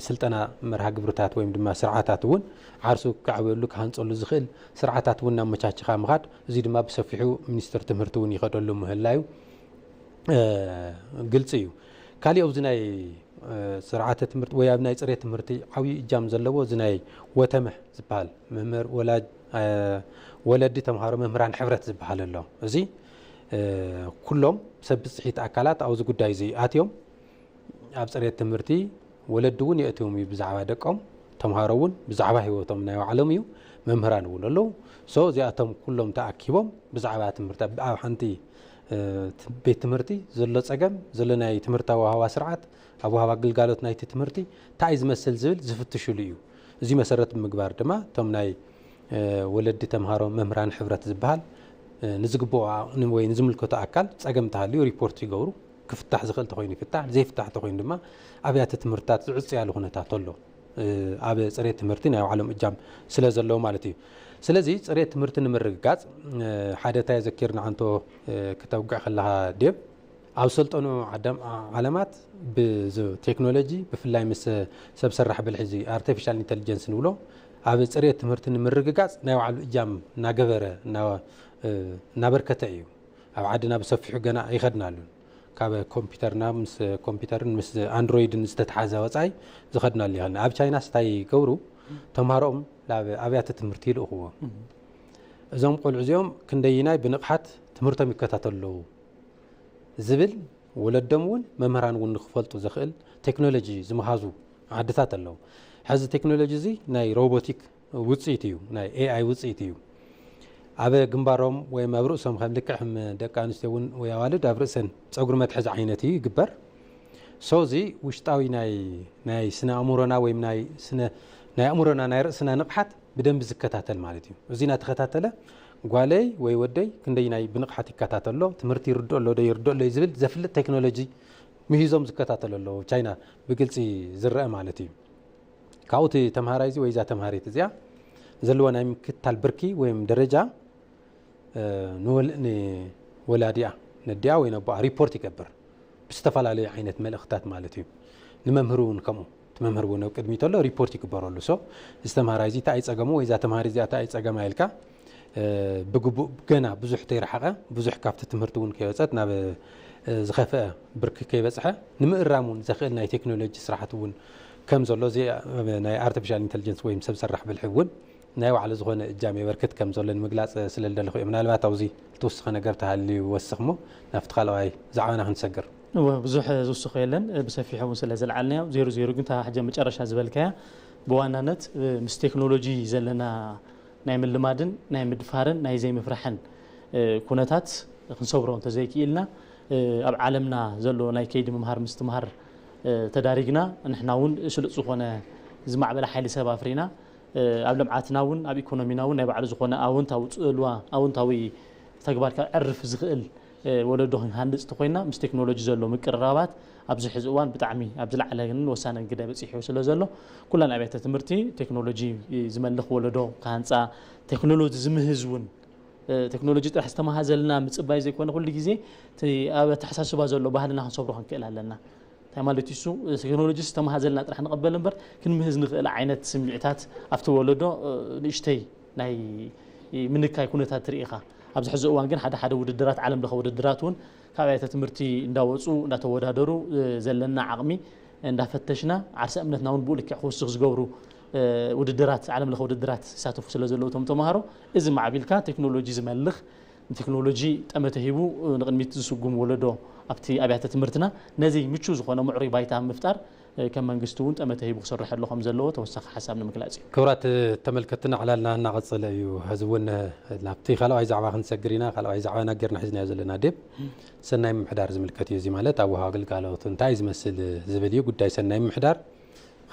ስልጠና መርሃ ግብርታት ወይም ድማ ስርዓታት እውን ዓርሱ ከዕብየሉ ክሃንፀሉ ዝኽእል ስርዓታት እውን እናመቻችኻ ምኻድ። እዚ ድማ ብሰፊሑ ሚኒስትር ትምህርቲ እውን ይኸደሉ ምህላዩ ግልፂ እዩ። ካሊእ ኣብዚ ናይ ስርዓተ ትምህርቲ ወይ ኣብ ናይ ፅሬት ትምህርቲ ዓብዪ እጃም ዘለዎ እዚ ናይ ወተመ ዝበሃል መምህር ወላጅ ወለዲ ተምሃሮ መምህራን ሕብረት ዝበሃል ኣሎ። እዚ ኩሎም ሰብ ብፅሒት ኣካላት ኣብዚ ጉዳይ እዚ ኣትዮም ኣብ ፅሬት ትምህርቲ ወለዲ እውን የእትዮም እዩ ብዛዕባ ደቆም፣ ተምሃሮ እውን ብዛዕባ ህይወቶም ናይ ባዕሎም እዩ፣ መምህራን እውን ኣለዉ። ሶ እዚኣቶም ኩሎም ተኣኪቦም ብዛዕባ ትምህርቲ ኣብ ሓንቲ ቤት ትምህርቲ ዘሎ ፀገም ዘሎ ናይ ትምህርታዊ ሃዋ ስርዓት ኣብ ወሃባ ግልጋሎት ናይቲ ትምህርቲ እንታይ ዝመስል ዝብል ዝፍትሽሉ እዩ። እዚ መሰረት ብምግባር ድማ እቶም ናይ ወለዲ ተምሃሮ መምህራን ሕብረት ዝበሃል ንዝግብኦ ወይ ንዝምልከቶ ኣካል ፀገም ተሃልዩ ሪፖርት ይገብሩ። ክፍታሕ ዝኽእል ተኮይኑ ይፍታሕ፣ ዘይፍታሕ ተኮይኑ ድማ ኣብያተ ትምህርትታት ዝዕፅያሉ ኩነታት ኣሎ። ኣብ ፅሬት ትምህርቲ ናይ ባዕሎም እጃም ስለ ዘለዎ ማለት እዩ። ስለዚ ፅሬት ትምህርቲ ንምርግጋፅ ሓደ እንታይ ዘኪርና ዓንቶ ክተውግዕ ከለካ ዴብ ኣብ ሰልጠኑ ዓለማት ብዚ ቴክኖሎጂ ብፍላይ ምስ ሰብ ሰራሕ ብልሒ እዚ ኣርቲፊሻል ኢንተሊጀንስ ንብሎ ኣብ ፅሬት ትምህርቲ ንምርግጋፅ ናይ ባዕሉ እጃም እናገበረ እናበርከተ እዩ። ኣብ ዓድና ብሰፊሑ ገና ኣይኸድናሉን። ካብ ኮምፒውተርና ምስ ኮምፒውተርን ምስ ኣንድሮይድን ዝተተሓዘ ወፃኢ ዝኸድናሉ ይኸልና። ኣብ ቻይና ስታይ ገብሩ ተምሃሮኦም ናብ ኣብያተ ትምህርቲ ይልእኽዎ። እዞም ቆልዑ እዚኦም ክንደይናይ ብንቕሓት ትምህርቶም ይከታተሉ ኣለዉ ዝብል ወለዶም እውን መምህራን እውን ንክፈልጡ ዘኽእል ቴክኖሎጂ ዝመሃዙ ዓድታት ኣለዉ። ሕዚ ቴክኖሎጂ እዚ ናይ ሮቦቲክ ውፅኢት እዩ፣ ናይ ኤኣይ ውፅኢት እዩ። ኣብ ግንባሮም ወይም ኣብ ርእሶም ከም ልክዕ ከም ደቂ ኣንስትዮ እውን ወይ ኣዋልድ ኣብ ርእሰን ፀጉሪ መትሐዚ ዓይነት እዩ ይግበር። ሶ እዚ ውሽጣዊ ናይ ናይ ስነ ኣእምሮና ወይም ናይ ስነ ናይ ኣእምሮና ናይ ርእስና ንቕሓት ብደንቢ ዝከታተል ማለት እዩ። እዚ እናተኸታተለ ጓለይ ወይ ወደይ ክንደይ ናይ ብንቕሓት ይከታተሎ ትምህርቲ ይርድኦ ኣሎ ዶ ይርድኦ ኣሎ ዝብል ዘፍልጥ ቴክኖሎጂ ምሂዞም ዝከታተሉ ኣለዉ። ቻይና ብግልፂ ዝረአ ማለት እዩ። ካብኡ እቲ ተምሃራይ እዚ ወይ እዛ ተምሃሪት እዚኣ ዘለዋ ናይ ምክትታል ብርኪ ወይም ደረጃ ንወላዲኣ ነዲኣ ወይ ነቦኣ ሪፖርት ይገብር ብዝተፈላለዩ ዓይነት መልእክታት ማለት እዩ። ንመምህር እውን ከምኡ እቲ መምህር እውን ኣብ ቅድሚ ተሎ ሪፖርት ይግበረሉ። ሶ እዚ ተምሃራይ እዚ እንታይ ፀገሙ ወይ እዛ ተምሃሪ እዚኣ እንታይ ፀገማ ኢልካ ብግቡእ ገና ብዙሕ ተይረሓቐ ብዙሕ ካብቲ ትምህርቲ እውን ከይወፀት ናብ ዝኸፍአ ብርኪ ከይበፅሐ ንምእራም እውን ዘኽእል ናይ ቴክኖሎጂ ስራሕቲ እውን ከም ዘሎ እዚ ናይ ኣርቲፊሻል ኢንተሊጀንስ ወይም ሰብ ሰራሕ ብልሒ እውን ናይ ባዕሉ ዝኾነ እጃም የበርክት ከም ዘሎ ንምግላፅ ስለ ዝደለኹ እየ። ምናልባት ኣብዚ ትውስኸ ነገር ተሃልዩ ወስኽ እሞ ናብቲ ካልኣዋይ ዛዕባና ክንሰግር። እወ፣ ብዙሕ ዝውስኾ የለን። ብሰፊሑ እውን ስለ ዘልዓልናዮ፣ ዜሮ ዜሮ ግን እታ ሕጂ መጨረሻ ዝበልካያ ብዋናነት ምስ ቴክኖሎጂ ዘለና ናይ ምልማድን ናይ ምድፋርን ናይ ዘይምፍራሕን ኩነታት ክንሰብሮ እንተዘይክኢልና ኣብ ዓለምና ዘሎ ናይ ከይዲ ምምሃር ምስትምሃር ተዳሪግና ንሕና እውን ስሉጥ ዝኾነ ዝማዕበለ ሓይሊ ሰብ ኣፍሪና ኣብ ልምዓትና እውን ኣብ ኢኮኖሚና እውን ናይ ባዕሉ ዝኾነ ኣወንታዊ ፅልዋ ኣወንታዊ ተግባር ካብ ዕርፍ ዝኽእል ወለዶ ክንሃንፅ ተኮይና ምስ ቴክኖሎጂ ዘሎ ምቅርራባት ኣብዚ ሕዚ እዋን ብጣዕሚ ኣብ ዝለዓለን ወሳንን ግደ በፂሑ ስለ ዘሎ ኩለን ኣብያተ ትምህርቲ ቴክኖሎጂ ዝመልኽ ወለዶ ክሃንፃ ቴክኖሎጂ ዝምህዝ እውን ቴክኖሎጂ ጥራሕ ዝተመሃዘልና ምፅባይ ዘይኮነ ኩሉ ግዜ እቲ ኣብ ኣተሓሳስባ ዘሎ ባህልና ክንሰብሮ ክንክእል ኣለና። እንታይ ማለት እዩ እሱ? ቴክኖሎጂ ዝተመሃዘልና ጥራሕ ንቐበል እምበር ክንምህዝ ንኽእል ዓይነት ስምዒታት ኣብቲ ወለዶ ንእሽተይ ናይ ምንካይ ኩነታት ትርኢ ኢኻ። ኣብዚ ሕዚ እዋን ግን ሓደ ሓደ ውድድራት ዓለም ለኸ ውድድራት እውን ካብ ኣብያተ ትምህርቲ እንዳወፁ እንዳተወዳደሩ ዘለና ዓቕሚ እንዳፈተሽና ዓርሰ እምነትና እውን ብኡ ልክዕ ክውስኽ ዝገብሩ ውድድራት፣ ዓለም ለኸ ውድድራት ይሳተፉ ስለ ዘለዉ እቶም ተምሃሮ፣ እዚ ማዕቢልካ ቴክኖሎጂ ዝመልኽ፣ ንቴክኖሎጂ ጠመተ ሂቡ ንቕድሚት ዝስጉም ወለዶ ኣብቲ ኣብያተ ትምህርትና ነዚ ምቹ ዝኾነ ምዕሩይ ባይታ ምፍጣር ከም መንግስቲ እውን ጠመተ ሂቡ ክሰርሐሉ ከም ዘለዎ ተወሳኺ ሓሳብ ንምግላጽ እዩ። ክቡራት ተመልከትና፣ ዕላልና እናቐጸለ እዩ። ሕዚ እውን ናብቲ ካልኣዋይ ዛዕባ ክንሰግር ኢና። ካልኣዋይ ዛዕባና ጌርና ሒዝናዮ ዘለና ዴብ ሰናይ ምምሕዳር ዝምልከት እዩ። እዚ ማለት ኣብ ወሃቢ ኣገልጋሎት እንታይ ዝመስል ዝብል እዩ። ጉዳይ ሰናይ ምምሕዳር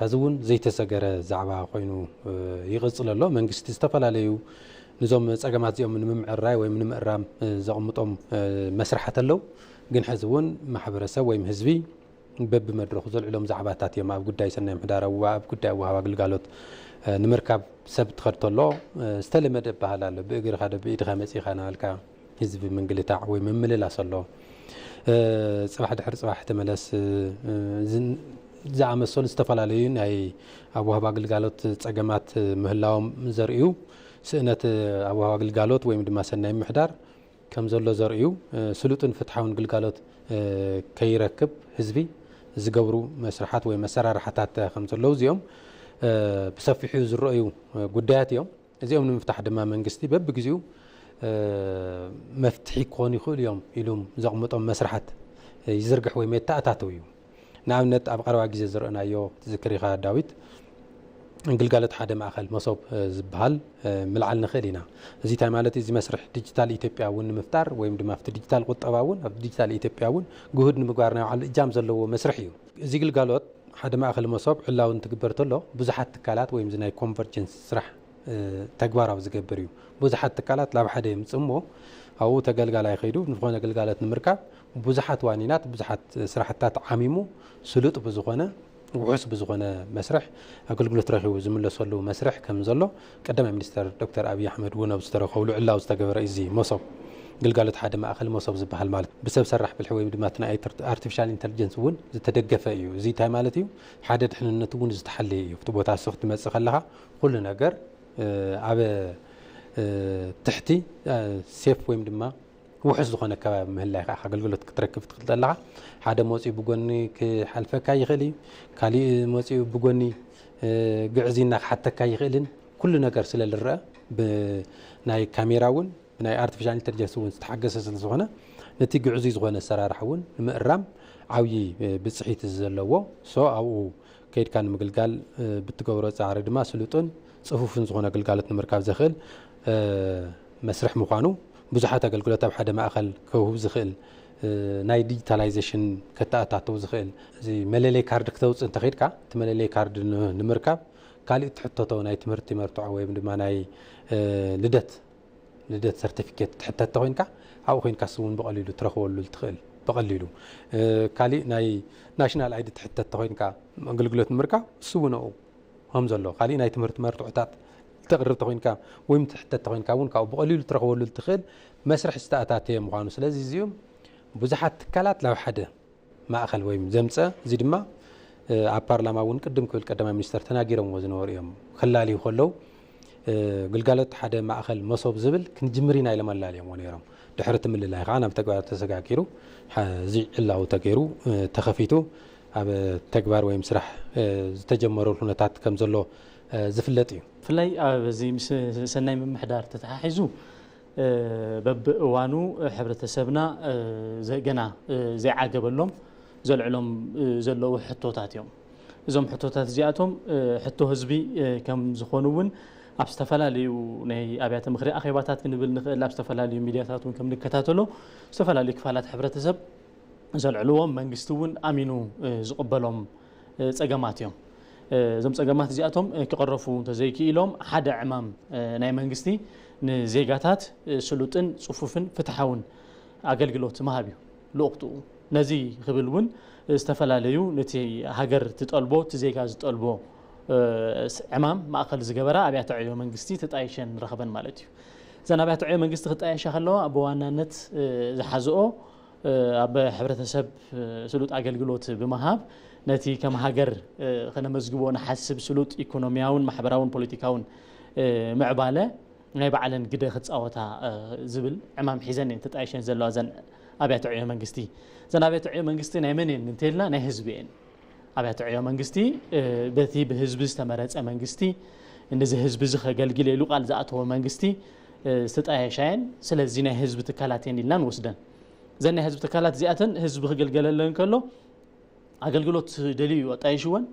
ሕዚ እውን ዘይተሰገረ ዛዕባ ኮይኑ ይቕጽል ኣሎ። መንግስቲ ዝተፈላለዩ ንዞም ጸገማት እዚኦም ንምምዕራይ ወይ ንምእራም ዘቕምጦም መስርሓት ኣለዉ። ግን ሕዚ እውን ማሕበረሰብ ወይም ህዝቢ በብመድረኹ ዘልዕሎም ዛዕባታት እዮም። ኣብ ጉዳይ ሰናይ ምሕዳር፣ ኣብ ጉዳይ ወሃቢ ኣገልጋሎት ንምርካብ ሰብ ትኸድ ተሎ ዝተለመደ ባህል ኣሎ። ብእግርኻ ዶ ብኢድኻ መጺኻ እናበልካ ህዝቢ ምንግልታዕ ወይ ምምልላስ ኣሎ። ጽባሕ ድሕሪ ጽባሕ ተመለስ ዝኣመሰሉ ዝተፈላለዩ ናይ ኣብ ወሃቢ ኣገልጋሎት ጸገማት ምህላዎም ዘርእዩ፣ ስእነት ኣብ ወሃቢ ኣገልጋሎት ወይም ድማ ሰናይ ምሕዳር ከም ዘሎ ዘርእዩ፣ ስሉጥን ፍትሓውን ግልጋሎት ከይረክብ ህዝቢ ዝገብሩ መስርሓት ወይ መሰራርሓታት ከም ዘለዉ እዚኦም ብሰፊሑ ዝረኣዩ ጉዳያት እዮም። እዚኦም ንምፍታሕ ድማ መንግስቲ በብግዚኡ መፍትሒ ክኾኑ ይኽእሉ እዮም ኢሉ ዘቕምጦም መስርሓት ይዝርግሕ ወይ የተኣታተው እዩ። ንኣብነት ኣብ ቀረባ ግዜ ዝረእናዮ ትዝክር ኢኻ ዳዊት፣ ግልጋሎት ሓደ ማእኸል መሶብ ዝበሃል ምልዓል ንኽእል ኢና። እዚ እንታይ ማለት እዩ? እዚ መስርሕ ዲጂታል ኢትዮጵያ እውን ንምፍጣር ወይም ድማ ኣብቲ ዲጂታል ቁጠባ እውን ኣብ ዲጂታል ኢትዮጵያ እውን ግሁድ ንምግባር ናይ ባዕሉ እጃም ዘለዎ መስርሕ እዩ። እዚ ግልጋሎት ሓደ ማእኸል መሶብ ዕላዊ እንትግበር ተሎ ብዙሓት ትካላት ወይም እዚ ናይ ኮንቨርጀንስ ስራሕ ተግባራዊ ዝገብር እዩ። ብዙሓት ትካላት ላብ ሓደ የምጽእ እሞ ኣብኡ ተገልጋላይ ከይዱ ዝኾነ ግልጋሎት ንምርካብ ብዙሓት ዋኒናት ብዙሓት ስራሕታት ዓሚሙ ስሉጥ ብዝኾነ ውሑስ ብዝኾነ መስርሕ ኣገልግሎት ረኺቡ ዝምለሰሉ መስርሕ ከም ዘሎ ቀዳማይ ሚኒስተር ዶክተር ኣብይ ኣሕመድ እውን ኣብ ዝተረኸብሉ ዕላዊ ዝተገበረ እዩ። እዚ መሶብ ግልጋሎት ሓደ ማእኸል መሶብ ዝበሃል ማለት ብሰብ ሰራሕ ብልሒ ወይም ድማ እቲ ናይ ኣርቲፊሻል ኢንተሊጀንስ እውን ዝተደገፈ እዩ። እዚ እንታይ ማለት እዩ? ሓደ ድሕንነቱ እውን ዝተሓለየ እዩ። ኣብቲ ቦታ እሱ ክትመጽእ ከለኻ ኩሉ ነገር ኣብ ትሕቲ ሴፍ ወይም ድማ ውሑስ ዝኾነ ከባቢ ምህላይ ከዓ ኣገልግሎት ክትረክብ ትኽእል ኣለኻ። ሓደ መፂኡ ብጎኒ ክሓልፈካ ይኽእል እዩ። ካሊእ መፂኡ ብጎኒ ግዕዝይና ክሓተካ ይኽእልን ኩሉ ነገር ስለ ዝረአ ብናይ ካሜራ እውን ብናይ ኣርቲፊሻል ኢንተሊጀንስ እውን ዝተሓገሰ ስለ ዝኾነ ነቲ ግዕዙይ ዝኾነ ኣሰራርሓ እውን ንምእራም ዓብዪ ብፅሒት ዘለዎ ሶ ኣብኡ ከይድካ ንምግልጋል ብትገብሮ ፃዕሪ ድማ ስሉጥን ፅፉፍን ዝኾነ ግልጋሎት ንምርካብ ዘኽእል መስርሕ ምዃኑ ብዙሓት ኣገልግሎት ኣብ ሓደ ማእኸል ከውህብ ዝኽእል ናይ ዲጂታላይዜሽን ከተኣታተው ዝኽእል እዚ መለለይ ካርድ ክተውፅእ እንተኸይድካ እቲ መለለይ ካርድ ንምርካብ ካሊእ ትሕተቶ ናይ ትምህርቲ መርትዖ ወይም ድማ ናይ ልደት ልደት ሰርቲፊኬት ትሕተት ተኮይንካ ኣብኡ ኮይንካ ስውን ብቐሊሉ ትረኽበሉ ትኽእል ብቐሊሉ ካሊእ ናይ ናሽናል ኣይዲ ትሕተት ተኮይንካ ኣገልግሎት ንምርካብ ስውነኡ ከም ዘሎ ካሊእ ናይ ትምህርቲ መርትዖታት ተቕርብ ተኮይንካ ወይም ትሕተት ተኮይንካ እውን ካብኡ ብቐሊሉ ትረኽበሉ ትኽእል መስርሕ ዝተኣታተየ ምዃኑ ስለዚ እዚኦም ብዙሓት ትካላት ናብ ሓደ ማእኸል ወይም ዘምፀ እዚ ድማ ኣብ ፓርላማ እውን ቅድም ክብል ቀዳማይ ሚኒስተር ተናጊሮምዎ ዝነበሩ እዮም። ክላልዩ ከለዉ ግልጋሎት ሓደ ማእኸል መሶብ ዝብል ክንጅምር ኢና ኢሎም ኣላልዮምዎ ነይሮም። ድሕሪ እቲ ምልላይ ከዓ ናብ ተግባር ተሰጋጊሩ እዚ ዕላዊ ተገይሩ ተኸፊቱ ኣብ ተግባር ወይም ስራሕ ዝተጀመረሉ ኩነታት ከም ዘሎ ዝፍለጥ እዩ። ብፍላይ ኣብዚ ምስ ሰናይ ምምሕዳር ተተሓሒዙ በብእዋኑ ሕብረተሰብና ገና ዘይዓገበሎም ዘልዕሎም ዘለዉ ሕቶታት እዮም። እዞም ሕቶታት እዚኣቶም ሕቶ ህዝቢ ከም ዝኾኑ እውን ኣብ ዝተፈላለዩ ናይ ኣብያተ ምኽሪ ኣኼባታት ክንብል ንኽእል ኣብ ዝተፈላለዩ ሚድያታት እውን ከም ንከታተሎ ዝተፈላለዩ ክፋላት ሕብረተሰብ ዘልዕልዎም መንግስቲ እውን ኣሚኑ ዝቕበሎም ፀገማት እዮም። እዞም ፀገማት እዚኣቶም ክቕረፉ እንተዘይክኢሎም ሓደ ዕማም ናይ መንግስቲ ንዜጋታት ስሉጥን ፅፉፍን ፍትሓውን ኣገልግሎት ምሃብ እዩ ልኡኽትኡ። ነዚ ክብል እውን ዝተፈላለዩ ነቲ ሃገር ትጠልቦ እቲ ዜጋ ዝጠልቦ ዕማም ማእኸል ዝገበራ ኣብያተ ዕዮ መንግስቲ ተጣይሸን ረኸበን ማለት እዩ። እዘን ኣብያተ ዕዮ መንግስቲ ክጣየሻ ከለዋ ብዋናነት ዝሓዝኦ ኣብ ሕብረተሰብ ስሉጥ ኣገልግሎት ብምሃብ ነቲ ከም ሃገር ከነመዝግቦ ንሓስብ ስሉጥ ኢኮኖሚያውን ማሕበራውን ፖለቲካውን ምዕባለ ናይ ባዕለን ግደ ክፃወታ ዝብል ዕማም ሒዘን እየን ተጣይሸን ዘለዋ እዘን ኣብያተ ዕዮ መንግስቲ። እዘን ኣብያተ ዕዮ መንግስቲ ናይ መን እየን እንተልና ናይ ህዝቢ እየን። ኣብያተ ዕዮ መንግስቲ በቲ ብህዝቢ ዝተመረፀ መንግስቲ፣ ነዚ ህዝቢ እዚ ከገልግል ኢሉ ቃል ዝኣተወ መንግስቲ ዝተጣየሻ እየን። ስለዚ ናይ ህዝቢ ትካላት እየን ኢልና ንወስደን። እዘን ናይ ህዝቢ ትካላት እዚኣተን ህዝቢ ክግልገለለን ከሎ ኣገልግሎት ደልዩ እዩ ኣጣይሽወን።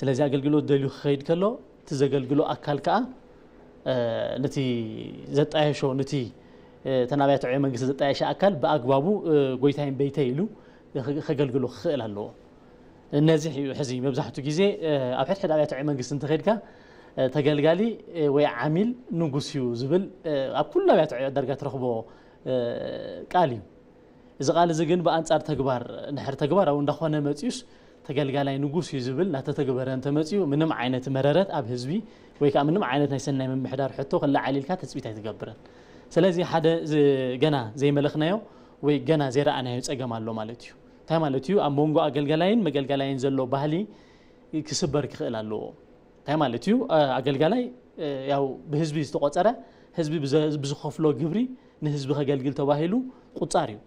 ስለዚ ኣገልግሎት ደልዩ ክኸይድ ከሎ እቲ ዘገልግሎ ኣካል ከዓ ነቲ ዘጣየሾ፣ ነቲ እተን ኣብያተ ዕዮ መንግስቲ ዘጣየሸ ኣካል ብኣግባቡ ጎይታይን በይተይ ኢሉ ከገልግሎ ክኽእል ኣለዎ። እነዚህ እዩ ሕዚ መብዛሕቱ ግዜ ኣብ ሕድሕድ ኣብያተ ዕዮ መንግስቲ እንተኸድካ ተገልጋሊ ወይ ዓሚል ንጉስ እዩ ዝብል ኣብ ኩሉ ኣብያተ ዕዮ ደርጋ ትረኽቦ ቃል እዩ። እዚ ቃል እዚ ግን ብኣንጻር ተግባር ንሕር ተግባራዊ እንዳኾነ መጺኡስ ተገልጋላይ ንጉስ እዩ ዝብል እናተተግበረ እንተመጺኡ ምንም ዓይነት መረረት ኣብ ህዝቢ ወይ ከዓ ምንም ዓይነት ናይ ሰናይ ምምሕዳር ሕቶ ክለዓል ኢልካ ትፅቢት ኣይትገብርን። ስለዚ ሓደ ገና ዘይመለኽናዮ ወይ ገና ዘይረኣናዮ ፀገም ኣሎ ማለት እዩ። እንታይ ማለት እዩ? ኣብ መንጎ ኣገልጋላይን መገልጋላይን ዘሎ ባህሊ ክስበር ክኽእል ኣለዎ። እንታይ ማለት እዩ? ኣገልጋላይ ያው ብህዝቢ ዝተቆፀረ፣ ህዝቢ ብዝኸፍሎ ግብሪ ንህዝቢ ከገልግል ተባሂሉ ቁፃር እዩ።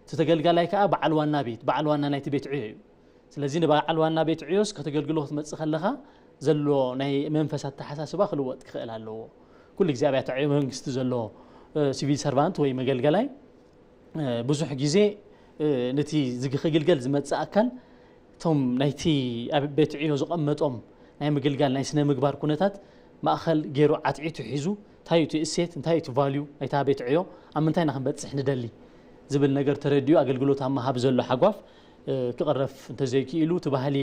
እቲ ተገልጋላይ ከዓ በዓል ዋና ቤት፣ በዓል ዋና ናይቲ ቤት ዕዮ እዩ። ስለዚ ንበዓል ዋና ቤት ዕዮስ ከተገልግሎ ክትመፅእ ከለኻ ዘሎ ናይ መንፈስ ኣተሓሳስባ ክልወጥ ክኽእል ኣለዎ። ኩሉ ግዜ ኣብያተ ዕዮ መንግስቲ ዘሎ ሲቪል ሰርቫንት ወይ መገልገላይ ብዙሕ ግዜ ነቲ ክግልገል ዝመፅእ ኣካል እቶም ናይቲ ኣብ ቤት ዕዮ ዝቐመጦም ናይ ምግልጋል ናይ ስነ ምግባር ኩነታት ማእኸል ገይሩ ዓትዒቱ ሒዙ እንታይ እቲ እሴት እንታይ እቲ ቫልዩ ናይታ ቤት ዕዮ ኣብ ምንታይ ኢና ክንበፅሕ ንደሊ ዝብል ነገር ተረዲኡ ኣገልግሎት ኣብ ምሃብ ዘሎ ሓጓፍ ክቕረፍ እንተዘይክኢሉ እቲ ባህሊ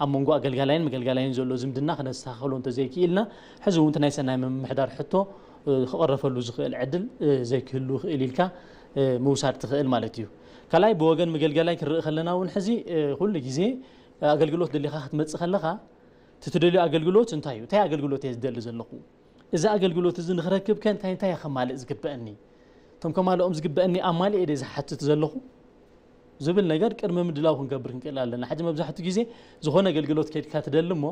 ኣብ መንጎ ኣገልጋላይን መገልጋላይን ዘሎ ዝምድና ክነስተኻኸሎ እንተዘይክኢልና ሕዚ እውን እቲ ናይ ሰናይ ምምሕዳር ሕቶ ክቕረፈሉ ዝኽእል ዕድል ዘይክህሉ ይኽእል ኢልካ ምውሳድ ትኽእል ማለት እዩ። ካልኣይ ብወገን መገልገላይ ክንርኢ ከለና እውን ሕዚ ኩሉ ግዜ ኣገልግሎት ደሊኻ ክትመፅእ ከለኻ እቲ ትደልዮ ኣገልግሎት እንታይ እዩ? እንታይ ኣገልግሎት እየ ዝደሊ ዘለኹ? እዚ ኣገልግሎት እዚ ንክረክብ ከ እንታይ እንታይ እየ ከማልእ ዝግበአኒ? እቶም ከማልኦም ዝግበአኒ ኣማሊኤ ድየ ዝሓትት ዘለኹ ዝብል ነገር ቅድሚ ምድላው ክንገብር ክንክእል ኣለና። ሕጂ መብዛሕትኡ ግዜ ዝኾነ ኣገልግሎት ከድካ ትደሊ እሞ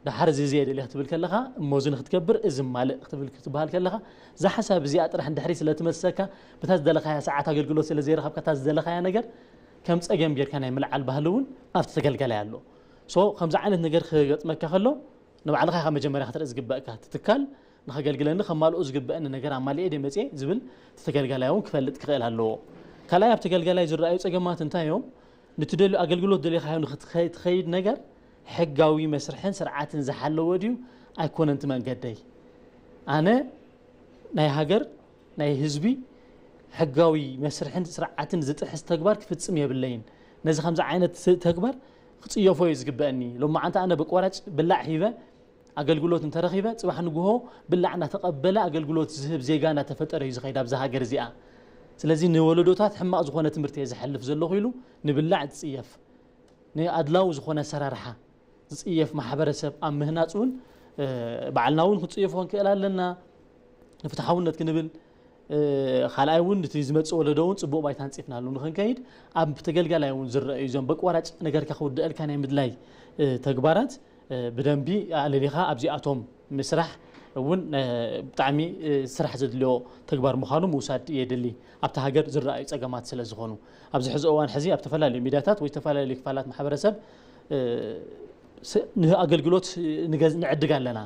ደሓር እዚ እዚ እየ ደልየ ክትብል ከለኻ እሞ እዚ ንክትገብር እዚ ማልእ ክትብል ክትበሃል ከለኻ እዛ ሓሳብ እዚኣ ጥራሕ እንድሕሪ ስለ ትመሰካ በታ ዝደለኻያ ሰዓት ኣገልግሎት ስለ ዘይረኸብካ እታ ዝደለኻያ ነገር ከም ፀገም ጌርካ ናይ ምልዓል ባህሊ እውን ኣብቲ ተገልጋላይ ኣሎ። ሶ ከምዚ ዓይነት ነገር ክገጥመካ ከሎ ንባዕልኻ ኢኻ መጀመርያ ክትርኢ ዝግበእካ። እቲ ትካል ንኸገልግለኒ ከማልኦ ዝግበአኒ ነገር ኣማሊኤ ድየ መፅየ ዝብል እቲ ተገልጋላይ እውን ክፈልጥ ክኽእል ኣለዎ። ካልኣይ ኣብ ተገልጋላይ ዝረኣዩ ፀገማት እንታይ እዮም? ንትደልዩ ኣገልግሎት ደሊኻዮ ንክትኸይድ ነገር ሕጋዊ መስርሕን ስርዓትን ዝሓለወ ድዩ ኣይኮነን እቲ መንገደይ? ኣነ ናይ ሃገር ናይ ህዝቢ ሕጋዊ መስርሕን ስርዓትን ዝጥሕስ ተግባር ክፍፅም የብለይን። ነዚ ከምዚ ዓይነት ተግባር ክፅየፎ እዩ ዝግበአኒ። ሎማዓንቲ ኣነ ብቆራጭ ብላዕ ሂበ ኣገልግሎት እንተረኺበ ፅባሕ ንግሆ ብላዕ እናተቐበለ ኣገልግሎት ዝህብ ዜጋ እናተፈጠረ እዩ ዝኸይድ ኣብዛ ሃገር እዚኣ። ስለዚ ንወለዶታት ሕማቕ ዝኾነ ትምህርቲ እየ ዝሓልፍ ዘለኹ ኢሉ ንብላዕ ዝፅየፍ ንኣድላዊ ዝኾነ ኣሰራርሓ ዝፅየፍ ማሕበረሰብ ኣብ ምህናፅ እውን ባዕልና እውን ክንፅየፎ ክንክእል ኣለና። ንፍትሓውነት ክንብል ካልኣይ እውን እቲ ዝመፅእ ወለዶ እውን ፅቡቕ ባይታ ኣንፂፍናሉ ንክንከይድ ኣብ ተገልጋላይ እውን ዝረኣዩ እዞም በቋራጭ ነገርካ ክውድአልካ ናይ ምድላይ ተግባራት ብደንቢ ኣለሊኻ ኣብዚኣቶም ምስራሕ እውን ብጣዕሚ ስራሕ ዘድልዮ ተግባር ምዃኑ ምውሳድ የድሊ። ኣብቲ ሃገር ዝረኣዩ ፀገማት ስለ ዝኾኑ ኣብዚ ሕዚ እዋን ሕዚ ኣብ ዝተፈላለዩ ሚድያታት ወይ ዝተፈላለዩ ክፋላት ማሕበረሰብ ንኣገልግሎት ንዕድግ ኣለና፣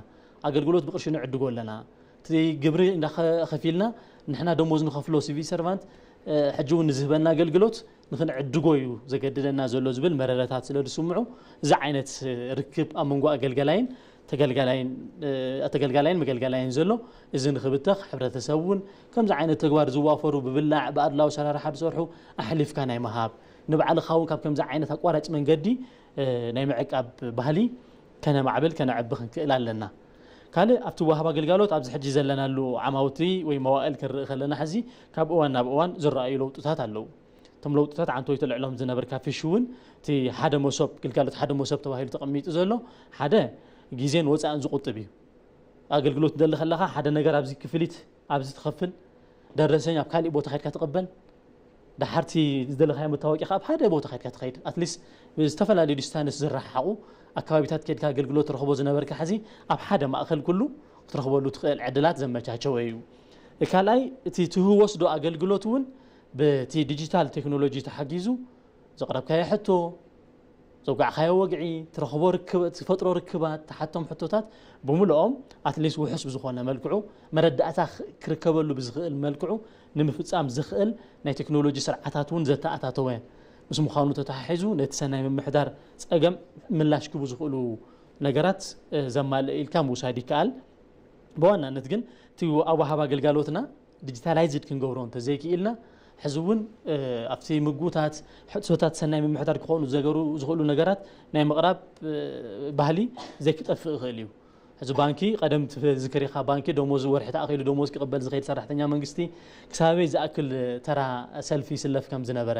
ኣገልግሎት ብቅርሺ ንዕድጎ ኣለና፣ እቲ ግብሪ እንዳኸፊልና ንሕና ደሞዝ ንኸፍሎ ሲቪል ሰርቫንት ሕጂ እውን ንዝህበና ኣገልግሎት ንክንዕድጎ እዩ ዘገድደና ዘሎ ዝብል መረረታት ስለ ዝስምዑ እዚ ዓይነት ርክብ ኣብ መንጎ ኣገልገላይን ተገልጋላይን መገልገላይን ዘሎ እዚ ንክብተኽ ሕብረተሰብ እውን ከምዚ ዓይነት ተግባር ዝዋፈሩ ብብላዕ ብኣድላዊ ሰራርሓ ዝሰርሑ ኣሕሊፍካ ናይ ምሃብ ንባዕልኻ እውን ካብ ከምዚ ዓይነት ኣቋራጭ መንገዲ ናይ ምዕቃብ ባህሊ ከነማዕብል ከነዕቢ ክንክእል ኣለና። ካልእ ኣብቲ ወሃባ ግልጋሎት ኣብዚ ሕጂ ዘለናሉ ዓማውቲ ወይ መዋእል ክንርኢ ከለና ሕዚ ካብ እዋን ናብ እዋን ዝረኣዩ ለውጥታት ኣለዉ። እቶም ለውጥታት ዓንቶ ይተልዕሎም ዝነበርካ ፍሽ እውን እቲ ሓደ መሶብ ግልጋሎት ሓደ መሶብ ተባሂሉ ተቐሚጡ ዘሎ ሓደ ግዜን ወፃእን ዝቁጥብ እዩ። ኣገልግሎት ደሊ ከለኻ ሓደ ነገር ኣብዚ ክፍሊት ኣብዚ ትኸፍል ደረሰኝ ኣብ ካሊእ ቦታ ከድካ ትቕበል ደሓርቲ ዝደለኻዮ መታወቂያ ኣብ ሓደ ቦታ ከድካ ትኸይድ ኣትሊስት ዝተፈላለዩ ዲስታንስ ዝረሓሓቑ ኣካባቢታት ከድካ ኣገልግሎት ትረኽቦ ዝነበርካ ሕዚ ኣብ ሓደ ማእኸል ኩሉ ክትረኽበሉ ትኽእል ዕድላት ዘመቻቸወ እዩ። ካልኣይ እቲ ትህወስዶ ኣገልግሎት እውን በቲ ዲጂታል ቴክኖሎጂ ተሓጊዙ ዘቕረብካዮ ሕቶ ዘውጋዕካዮ ወግዒ፣ ትረኽቦ ርክብ፣ ትፈጥሮ ርክባት፣ ትሓቶም ሕቶታት ብምልኦም ኣትሊስት ውሑስ ብዝኾነ መልክዑ መረዳእታ ክ- ክርከበሉ ብዝኽእል መልክዑ ንምፍጻም ዝኽእል ናይ ቴክኖሎጂ ስርዓታት እውን ዘተኣታተወ ምስ ምዃኑ ተተሓሒዙ ነቲ ሰናይ ምምሕዳር ጸገም ምላሽ ክቡ ዝኽእሉ ነገራት ዘማልእ ኢልካ ምውሳድ ይከኣል። ብዋናነት ግን እቲ ኣወሃባ ኣገልጋሎትና ዲጂታላይዝድ ክንገብሮ እንተዘይክኢልና ሕዚ እውን ኣብቲ ምግቡታት ሕቶታት ሰናይ ምምሕዳር ክኾኑ ዘገሩ ዝኽእሉ ነገራት ናይ ምቕራብ ባህሊ ዘይክጠፍእ ይኽእል እዩ። ሕዚ ባንኪ ቀደም ዝክሪኻ ባንኪ ደሞዝ ወርሒ ተኣኺሉ ደሞዝ ክቕበል ዝኸይድ ሰራሕተኛ መንግስቲ ክሳበይ ዝኣክል ተራ ሰልፊ ይስለፍ ከም ዝነበረ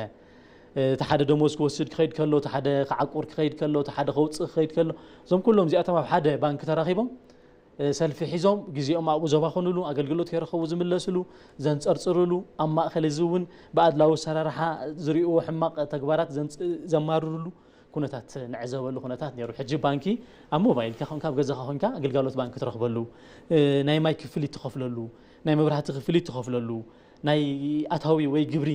እቲ ሓደ ደሞዝ ክወስድ ክኸይድ ከሎ እቲ ሓደ ክዓቁር ክኸይድ ከሎ እቲ ሓደ ከውፅእ ክኸይድ ከሎ እዞም ኩሎም እዚኣቶም ኣብ ሓደ ባንኪ ተራኺቦም ሰልፊ ሒዞም ግዜኦም ኣብኡ ዘባኸኑሉ ኣገልግሎት ከይረኸቡ ዝምለስሉ ዘንፀርፅርሉ ኣብ ማእኸል እዚ እውን ብኣድላዊ ኣሰራርሓ ዝሪእዎ ሕማቕ ተግባራት ዘማርርሉ ኩነታት ንዕዘበሉ ኩነታት ነይሩ። ሕጂ ባንኪ ኣብ ሞባይልካ ኮንካ ኣብ ገዛኻ ኮንካ ኣገልጋሎት ባንኪ ትረኽበሉ፣ ናይ ማይ ክፍሊት ትኸፍለሉ፣ ናይ መብራህቲ ክፍሊት ትኸፍለሉ፣ ናይ ኣታዊ ወይ ግብሪ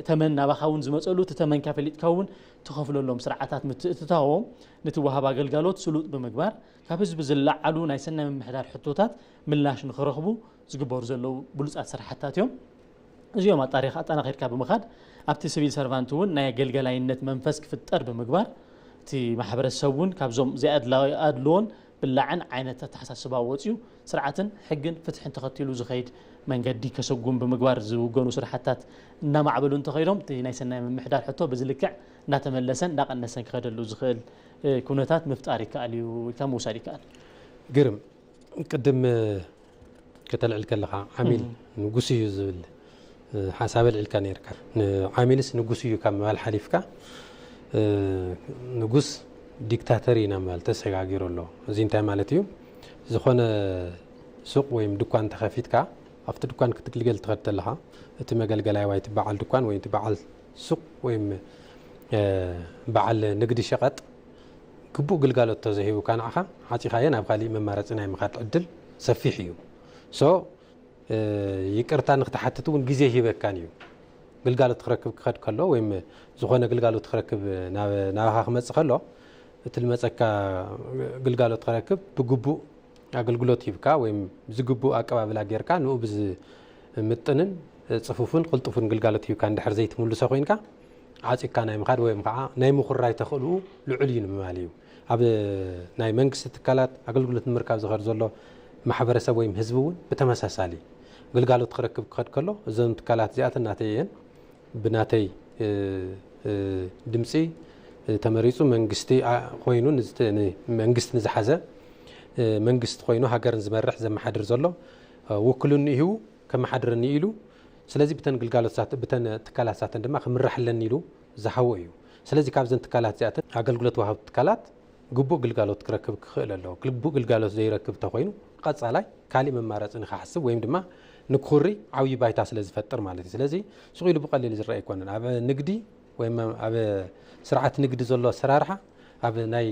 ተመን ናባኻ እውን ዝመፀሉ እቲ ተመንካ ፈሊጥካ እውን ትኸፍለሎም ስርዓታት ምትእትታዎም ነቲ ወሃብ ኣገልጋሎት ስሉጥ ብምግባር ካብ ህዝቢ ዝለዓሉ ናይ ሰናይ ምምሕዳር ሕቶታት ምላሽ ንክረኽቡ ዝግበሩ ዘለዉ ብሉፃት ስራሕታት እዮም። እዚኦም ኣጣሪኻ ኣጠናኺርካ ብምኻድ ኣብቲ ሲቪል ሰርቫንት እውን ናይ ኣገልገላይነት መንፈስ ክፍጠር ብምግባር እቲ ማሕበረሰብ እውን ካብዞም ዘይኣድላዊ ኣድልዎን ብላዕን ዓይነት ኣተሓሳስባ ወፂኡ ስርዓትን ሕግን ፍትሕን ተኸቲሉ ዝኸይድ መንገዲ ከሰጉም ብምግባር ዝውገኑ ስራሕታት እናማዕበሉ እንተኸይዶም እቲ ናይ ሰናይ ምምሕዳር ሕቶ ብዝልክዕ እናተመለሰን እናቐነሰን ክኸደሉ ዝኽእል ኩነታት ምፍጣር ይከኣል እዩ ኢልካ ምውሳድ ይከኣል። ግርም ቅድም ከተልዕል ከለኻ ዓሚል ንጉስ እዩ ዝብል ሓሳብ ኣልዒልካ ነርካ። ዓሚልስ ንጉስ እዩ ካብ ምባል ሓሊፍካ ንጉስ ዲክታተር ኢና ምባል ተሰጋጊሩ ኣሎ። እዚ እንታይ ማለት እዩ? ዝኾነ ሱቕ ወይም ድኳን ተኸፊትካ ኣብቲ ድኳን ክትግልገል ትኸድ ተለኻ እቲ መገልገላይ ወይ እቲ በዓል ድኳን ወይ እቲ በዓል ሱቕ ወይም በዓል ንግዲ ሸቐጥ ግቡእ ግልጋሎት ተዘሂቡካ ንዓኻ ዓፂኻዮ ናብ ካሊእ መማረፂ ናይ ምኻድ ዕድል ሰፊሕ እዩ። ሶ ይቅርታ ንክትሓትት እውን ግዜ ሂበካን እዩ። ግልጋሎት ክረክብ ክኸድ ከሎ ወይም ዝኾነ ግልጋሎት ክረክብ ናባኻ ክመፅእ ከሎ እቲ ልመፀካ ግልጋሎት ክረክብ ብግቡእ ኣገልግሎት ሂብካ ወይም ብዝግቡእ ኣቀባብላ ጌርካ ንኡ ብዝምጥንን ፅፉፍን ቅልጡፍን ግልጋሎት ሂብካ እንድሕር ዘይትምልሶ ኮይንካ ዓፂካ ናይ ምኻድ ወይም ከዓ ናይ ምኹራይ ተኽእልኡ ልዑል እዩ ንምባል እዩ። ኣብ ናይ መንግስቲ ትካላት ኣገልግሎት ንምርካብ ዝኸድ ዘሎ ማሕበረሰብ ወይም ህዝቢ እውን ብተመሳሳሊ ግልጋሎት ክረክብ ክኸድ ከሎ እዞም ትካላት እዚኣተን ናተይ እየን ብናተይ ድምፂ ተመሪፁ መንግስቲ ኮይኑ መንግስቲ ንዝሓዘ መንግስቲ ኮይኑ ሃገርን ዝመርሕ ዘመሓድር ዘሎ ውክልንኡ ሂቡ ከመሓድረኒ ኢሉ ስለዚ ብተን ግልጋሎት ብተን ትካላት ሳተን ድማ ክምራሕ ኣለኒ ኢሉ ዝሃቦ እዩ። ስለዚ ካብዘን ትካላት እዚኣተን ኣገልግሎት ወሃብቲ ትካላት ግቡእ ግልጋሎት ክረክብ ክኽእል ኣለዎ። ግቡእ ግልጋሎት ዘይረክብ እንተኾይኑ ቀፃላይ ካሊእ መማረፂ ንክሓስብ ወይም ድማ ንክኹሪ ዓብዪ ባይታ ስለ ዝፈጥር ማለት እዩ። ስለዚ ስቕ ኢሉ ብቐሊል ዝረአ ኣይኮነን። ኣብ ንግዲ ወይም ኣብ ስርዓት ንግዲ ዘሎ ኣሰራርሓ ኣብ ናይ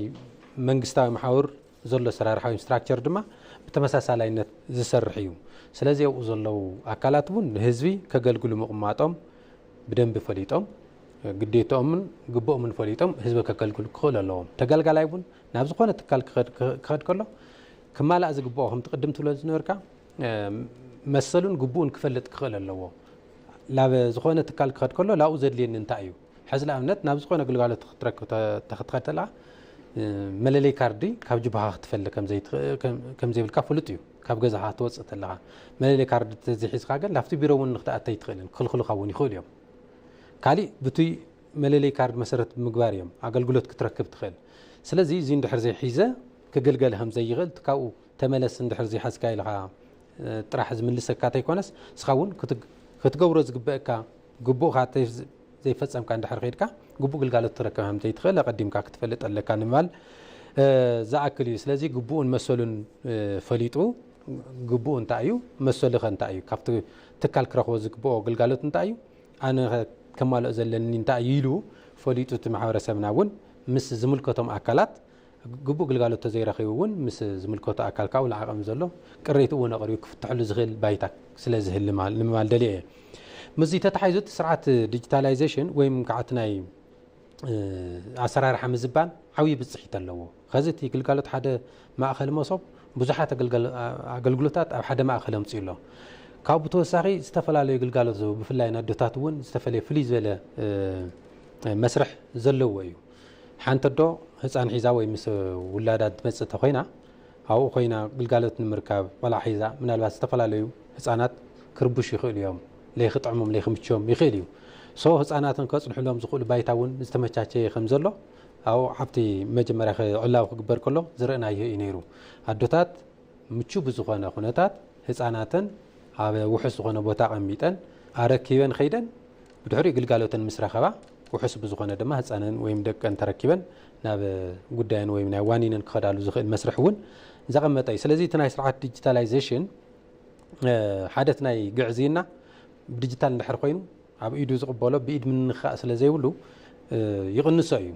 መንግስታዊ መሓውር ዘሎ ኣሰራርሓ ወይም ስትራክቸር ድማ ብተመሳሳላይነት ዝሰርሕ እዩ። ስለዚ ኣብኡ ዘለዉ ኣካላት እውን ንህዝቢ ከገልግሉ ምቕማጦም ብደንቢ ፈሊጦም ግዴታኦምን ግብኦምን ፈሊጦም ህዝቢ ከገልግሉ ክኽእሉ ኣለዎም። ተገልጋላይ እውን ናብ ዝኾነ ትካል ክኸድ ከሎ ክማላእ ዝግብኦ ከምቲ ቅድም ትብሎ ዝነበርካ መሰሉን ግብኡን ክፈልጥ ክኽእል ኣለዎ። ናብ ዝኾነ ትካል ክኸድ ከሎ ናብኡ ዘድልየኒ እንታይ እዩ? ሕዚ ንኣብነት ናብ ዝኾነ ግልጋሎት ክትረክብ ተኽትኸድ ተለኻ መለለይ ካርዲ ካብ ጅባኻ ክትፈሊ ከምዘይብልካ ፍሉጥ እዩ። ካብ ገዛኻ ክትወፅእ ተለኻ መለለይ ካርዲ ተዘይሒዝካ ግን ናብቲ ቢሮ እውን ንክትኣተ ኣይትኽእልን። ክልክሉኻ እውን ይኽእሉ እዮም። ካሊእ ብቱይ መለለይ ካርድ መሰረት ብምግባር እዮም ኣገልግሎት ክትረክብ ትኽእል። ስለዚ እዚ እንድሕር ዘይሒዘ ክግልገል ከም ዘይኽእል እቲ ካብኡ ተመለስ እንድሕር ዘይሓዝካ ኢልኻ ጥራሕ ዝምልሰካ ተይኮነስ ንስኻ እውን ክትገብሮ ዝግበአካ ግቡእካ ዘይፈፀምካ እንድሕር ከይድካ ግቡእ ግልጋሎት ትረክብ ከም ዘይትኽእል ኣቐዲምካ ክትፈልጥ ኣለካ ንምባል ዝኣክል እዩ። ስለዚ ግቡኡን መሰሉን ፈሊጡ ግቡኡ እንታይ እዩ መሰሉ ከ እንታይ እዩ ካብቲ ትካል ክረኽቦ ዝግብኦ ግልጋሎት እንታይ እዩ ኣነ ከማልኦ ዘለኒ እንታይ እዩ ኢሉ ፈሊጡ እቲ ማሕበረሰብና እውን ምስ ዝምልከቶም ኣካላት ግቡእ ግልጋሎት ተዘይረኺቡ እውን ምስ ዝምልከቶ ኣካል ካብኡ ንዓቐም ዘሎ ቅሬትኡ እውን ኣቕሪቡ ክፍትሐሉ ዝኽእል ባይታ ስለ ዝህል ንምባል ደልየ እየ። ምስዚ ተተሓሒዙ እቲ ስርዓት ዲጂታላይዜሽን ወይም ከዓ እቲ ናይ ኣሰራርሓ ምዝባን ዓብዪ ብፅሒት ኣለዎ። ከዚ እቲ ግልጋሎት ሓደ ማእኸል መሶብ ብዙሓት ኣገልግሎታት ኣብ ሓደ ማእኸል ኣምፅኡ ኣሎ። ካብኡ ብተወሳኺ ዝተፈላለዩ ግልጋሎት ዝህቡ ብፍላይ ንኣዶታት እውን ዝተፈለየ ፍልይ ዝበለ መስርሕ ዘለዎ እዩ። ሓንቲ ኣዶ ህፃን ሒዛ ወይ ምስ ውላዳ እንትመፅእ ተኮይና ኣብኡ ኮይና ግልጋሎት ንምርካብ ቆልዓ ሒዛ ምናልባት ዝተፈላለዩ ህፃናት ክርብሹ ይኽእሉ እዮም። ለይክጥዕሞም ለይክምችዮም ይኽእል እዩ። ሶ ህፃናትን ከፅንሕሎም ዝኽእሉ ባይታ እውን ዝተመቻቸየ ከም ዘሎ ኣብኡ ኣብቲ መጀመርያ ዕላዊ ክግበር ከሎ ዝረእናዮ እዩ ነይሩ። ኣዶታት ምቹ ብዝኾነ ኩነታት ህፃናትን ኣብ ውሑስ ዝኾነ ቦታ ኣቐሚጠን ኣረኪበን ከይደን ብድሕሪኡ ግልጋሎተን ምስ ረኸባ ውሑስ ብዝኾነ ድማ ህፃነን ወይም ደቀን ተረኪበን ናብ ጉዳየን ወይም ናብ ዋኒነን ክኸዳሉ ዝኽእል መስርሕ እውን ዘቐመጠ እዩ። ስለዚ እቲ ናይ ስርዓት ዲጂታላይዜሽን ሓደ እቲ ናይ ግዕዝይና ብዲጂታል እንድሕር ኮይኑ ኣብ ኢዱ ዝቕበሎ ብኢድ ምንኻእ ስለ ዘይብሉ ይቕንሶ እዩ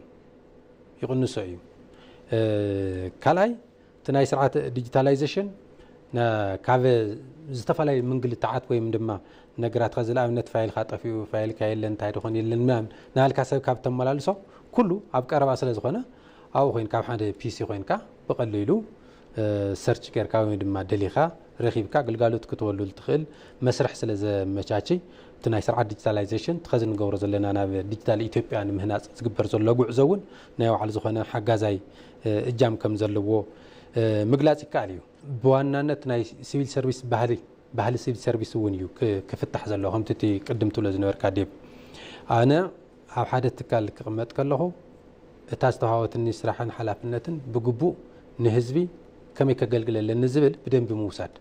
ይቕንሶ እዩ። ካልኣይ እቲ ናይ ስርዓት ዲጂታላይዜሽን ካብ ዝተፈላለዩ ምንግልታዓት ወይም ድማ ነገራት ከዚ ንኣብነት ፋይልካ ጠፊኡ ፋይልካ የለን እንታይ ድኾን የለን ምናምን ናልካ ሰብ ካብ ተመላልሶ ኩሉ ኣብ ቀረባ ስለ ዝኾነ ኣብኡ ኮይንካ ኣብ ሓደ ፒሲ ኮይንካ ብቐሊሉ ሰርች ጌርካ ወይ ድማ ደሊኻ ረኺብካ ግልጋሎት ክትወሉ ትኽእል መስርሕ ስለ ዘመቻችይ እቲ ናይ ስርዓት ዲጂታላይዜሽን እቲ ኸዚ ንገብሮ ዘለና ናብ ዲጂታል ኢትዮጵያ ንምህናፅ ዝግበር ዘሎ ጉዕዞ እውን ናይ ባዕሉ ዝኾነ ሓጋዛይ እጃም ከም ዘለዎ ምግላፅ ይከኣል እዩ። ብዋናነት ናይ ሲቪል ሰርቪስ ባህሊ ባህሊ ሲቪል ሰርቪስ እውን እዩ ክፍታሕ ዘሎ ከምቲ እቲ ቅድም ትብሎ ዝነበርካ ዴብ ኣነ ኣብ ሓደ ትካል ክቕመጥ ከለኹ እታ ዝተዋሃበትኒ ስራሕን ሓላፍነትን ብግቡእ ንህዝቢ ከመይ ከገልግል ኣለኒ ዝብል ብደንቢ ምውሳድ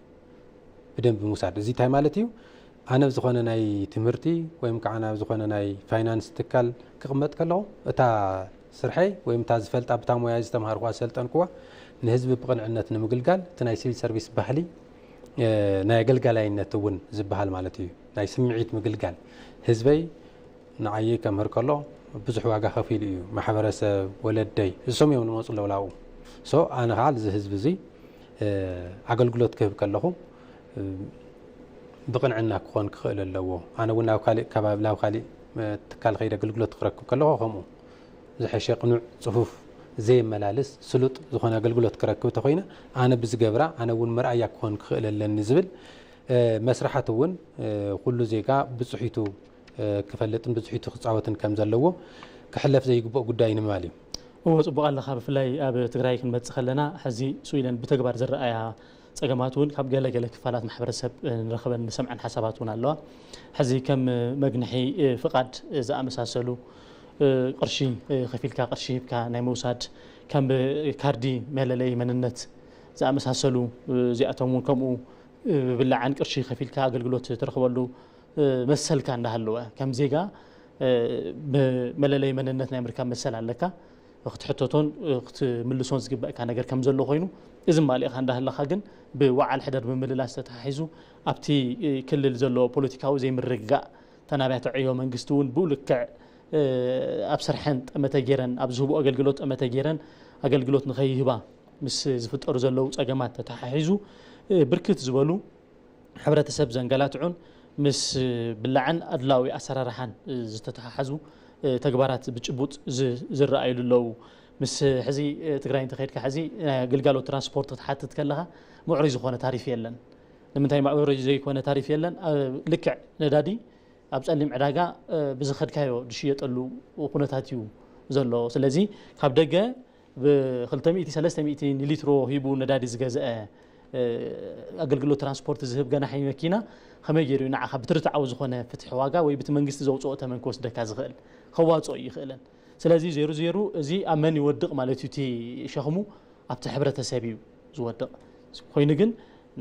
ብደንቢ ምውሳድ እዚ እንታይ ማለት እዩ? ኣነ ዝኾነ ናይ ትምህርቲ ወይም ከዓ ናብ ዝኾነ ናይ ፋይናንስ ትካል ክቕመጥ ከለኹ እታ ስርሐይ ወይም እታ ዝፈልጣ ብታ ሞያ ዝተምሃርኩዋ ዝሰልጠንኩዋ ንህዝቢ ብቕንዕነት ንምግልጋል እቲ ናይ ሲቪል ሰርቪስ ባህሊ ናይ ኣገልጋላይነት እውን ዝበሃል ማለት እዩ። ናይ ስምዒት ምግልጋል ህዝበይ ንዓየይ ከምህር ከሎ ብዙሕ ዋጋ ከፊሉ እዩ። ማሕበረሰብ፣ ወለደይ እሶም እዮም ዝመፁ ኣለዉ ናብኡ። ሶ ኣነ ከዓ እዚ ህዝቢ እዚ ኣገልግሎት ክህብ ከለኹ ብቕንዕና ክኾን ክኽእል ኣለዎ። ኣነ እውን ናብ ካሊእ ከባቢ ናብ ካሊእ ትካል ከይደ ኣገልግሎት ክረክብ ከለኹ ከምኡ ዝሐሸ ቅኑዕ፣ ፅፉፍ፣ ዘየመላልስ፣ ስሉጥ ዝኾነ ኣገልግሎት ክረክብ ተኾይነ ኣነ ብዝገብራ ኣነ እውን መርኣያ ክኾን ክኽእል ኣለኒ ዝብል መስርሓት እውን ኩሉ ዜጋ ብፅሒቱ ክፈልጥን ብፅሒቱ ክፃወትን ከም ዘለዎ ክሕለፍ ዘይግብኦ ጉዳይ ንምባል እዩ። እዎ፣ ፅቡቕ ኣለኻ። ብፍላይ ኣብ ትግራይ ክንመፅእ ከለና ሕዚ ስኢለን ብተግባር ዝረኣያ ፀገማት እውን ካብ ገለ ገለ ክፋላት ማሕበረሰብ ንረኽበን ንሰምዐን ሓሳባት እውን ኣለዋ። ሕዚ ከም መግንሒ ፍቓድ ዝኣመሳሰሉ ቅርሺ ከፊልካ ቅርሺ ሂብካ ናይ ምውሳድ ከም ካርዲ መለለይ መንነት ዝኣመሳሰሉ እዚኣቶም እውን ከምኡ ብብላዕን ቅርሺ ከፊልካ ኣገልግሎት ትረኽበሉ መሰልካ እንዳሃለወ ከም ዜጋ መለለይ መንነት ናይ ምርካብ መሰል ኣለካ። ክትሕተቶን ክትምልሶን ዝግበእካ ነገር ከም ዘሎ ኮይኑ እዚ ማሊእካ እንዳሃለካ ግን ብወዓል ሕደር ምምልላስ ተተሓሒዙ ኣብቲ ክልል ዘሎ ፖለቲካዊ ዘይምርግጋእ ተናብያተ ዕዮ መንግስቲ እውን ብኡ ልክዕ ኣብ ስርሐን ጠመተ ገይረን ኣብ ዝህቡ ኣገልግሎት ጠመተ ገይረን ኣገልግሎት ንኸይህባ ምስ ዝፍጠሩ ዘለዉ ፀገማት ተተሓሒዙ ብርክት ዝበሉ ሕብረተሰብ ዘንገላትዑን ምስ ብላዕን ኣድላዊ ኣሰራርሓን ዝተተሓሓዙ ተግባራት ብጭቡጥ ዝረኣዩሉ ኣለዉ። ምስ ሕዚ ትግራይ እንተኸድካ ሕዚ ናይ ግልጋሎት ትራንስፖርት ክትሓትት ከለኻ ምዕሩይ ዝኾነ ታሪፍ የለን። ንምንታይ ምዕሩይ ዘይኮነ ታሪፍ የለን? ልክዕ ነዳዲ ኣብ ፀሊም ዕዳጋ ብዝኸድካዮ ዝሽየጠሉ ኩነታት እዩ ዘሎ። ስለዚ ካብ ደገ ብ200 300 ንሊትሮ ሂቡ ነዳዲ ዝገዝአ ኣገልግሎት ትራንስፖርት ዝህብ ገናሒ መኪና ከመይ ገይሩ ንዓኻ ብትርትዓዊ ዝኾነ ፍትሒ ዋጋ ወይ ብቲ መንግስቲ ዘውፅኦ ተመን ክወስደካ ዝኽእል ከዋፅኦ ይኽእልን። ስለዚ ዜሩ ዜሩ እዚ ኣብ መን ይወድቕ ማለት እዩ? እቲ ሸኽሙ ኣብቲ ሕብረተሰብ እዩ ዝወድቕ። ኮይኑ ግን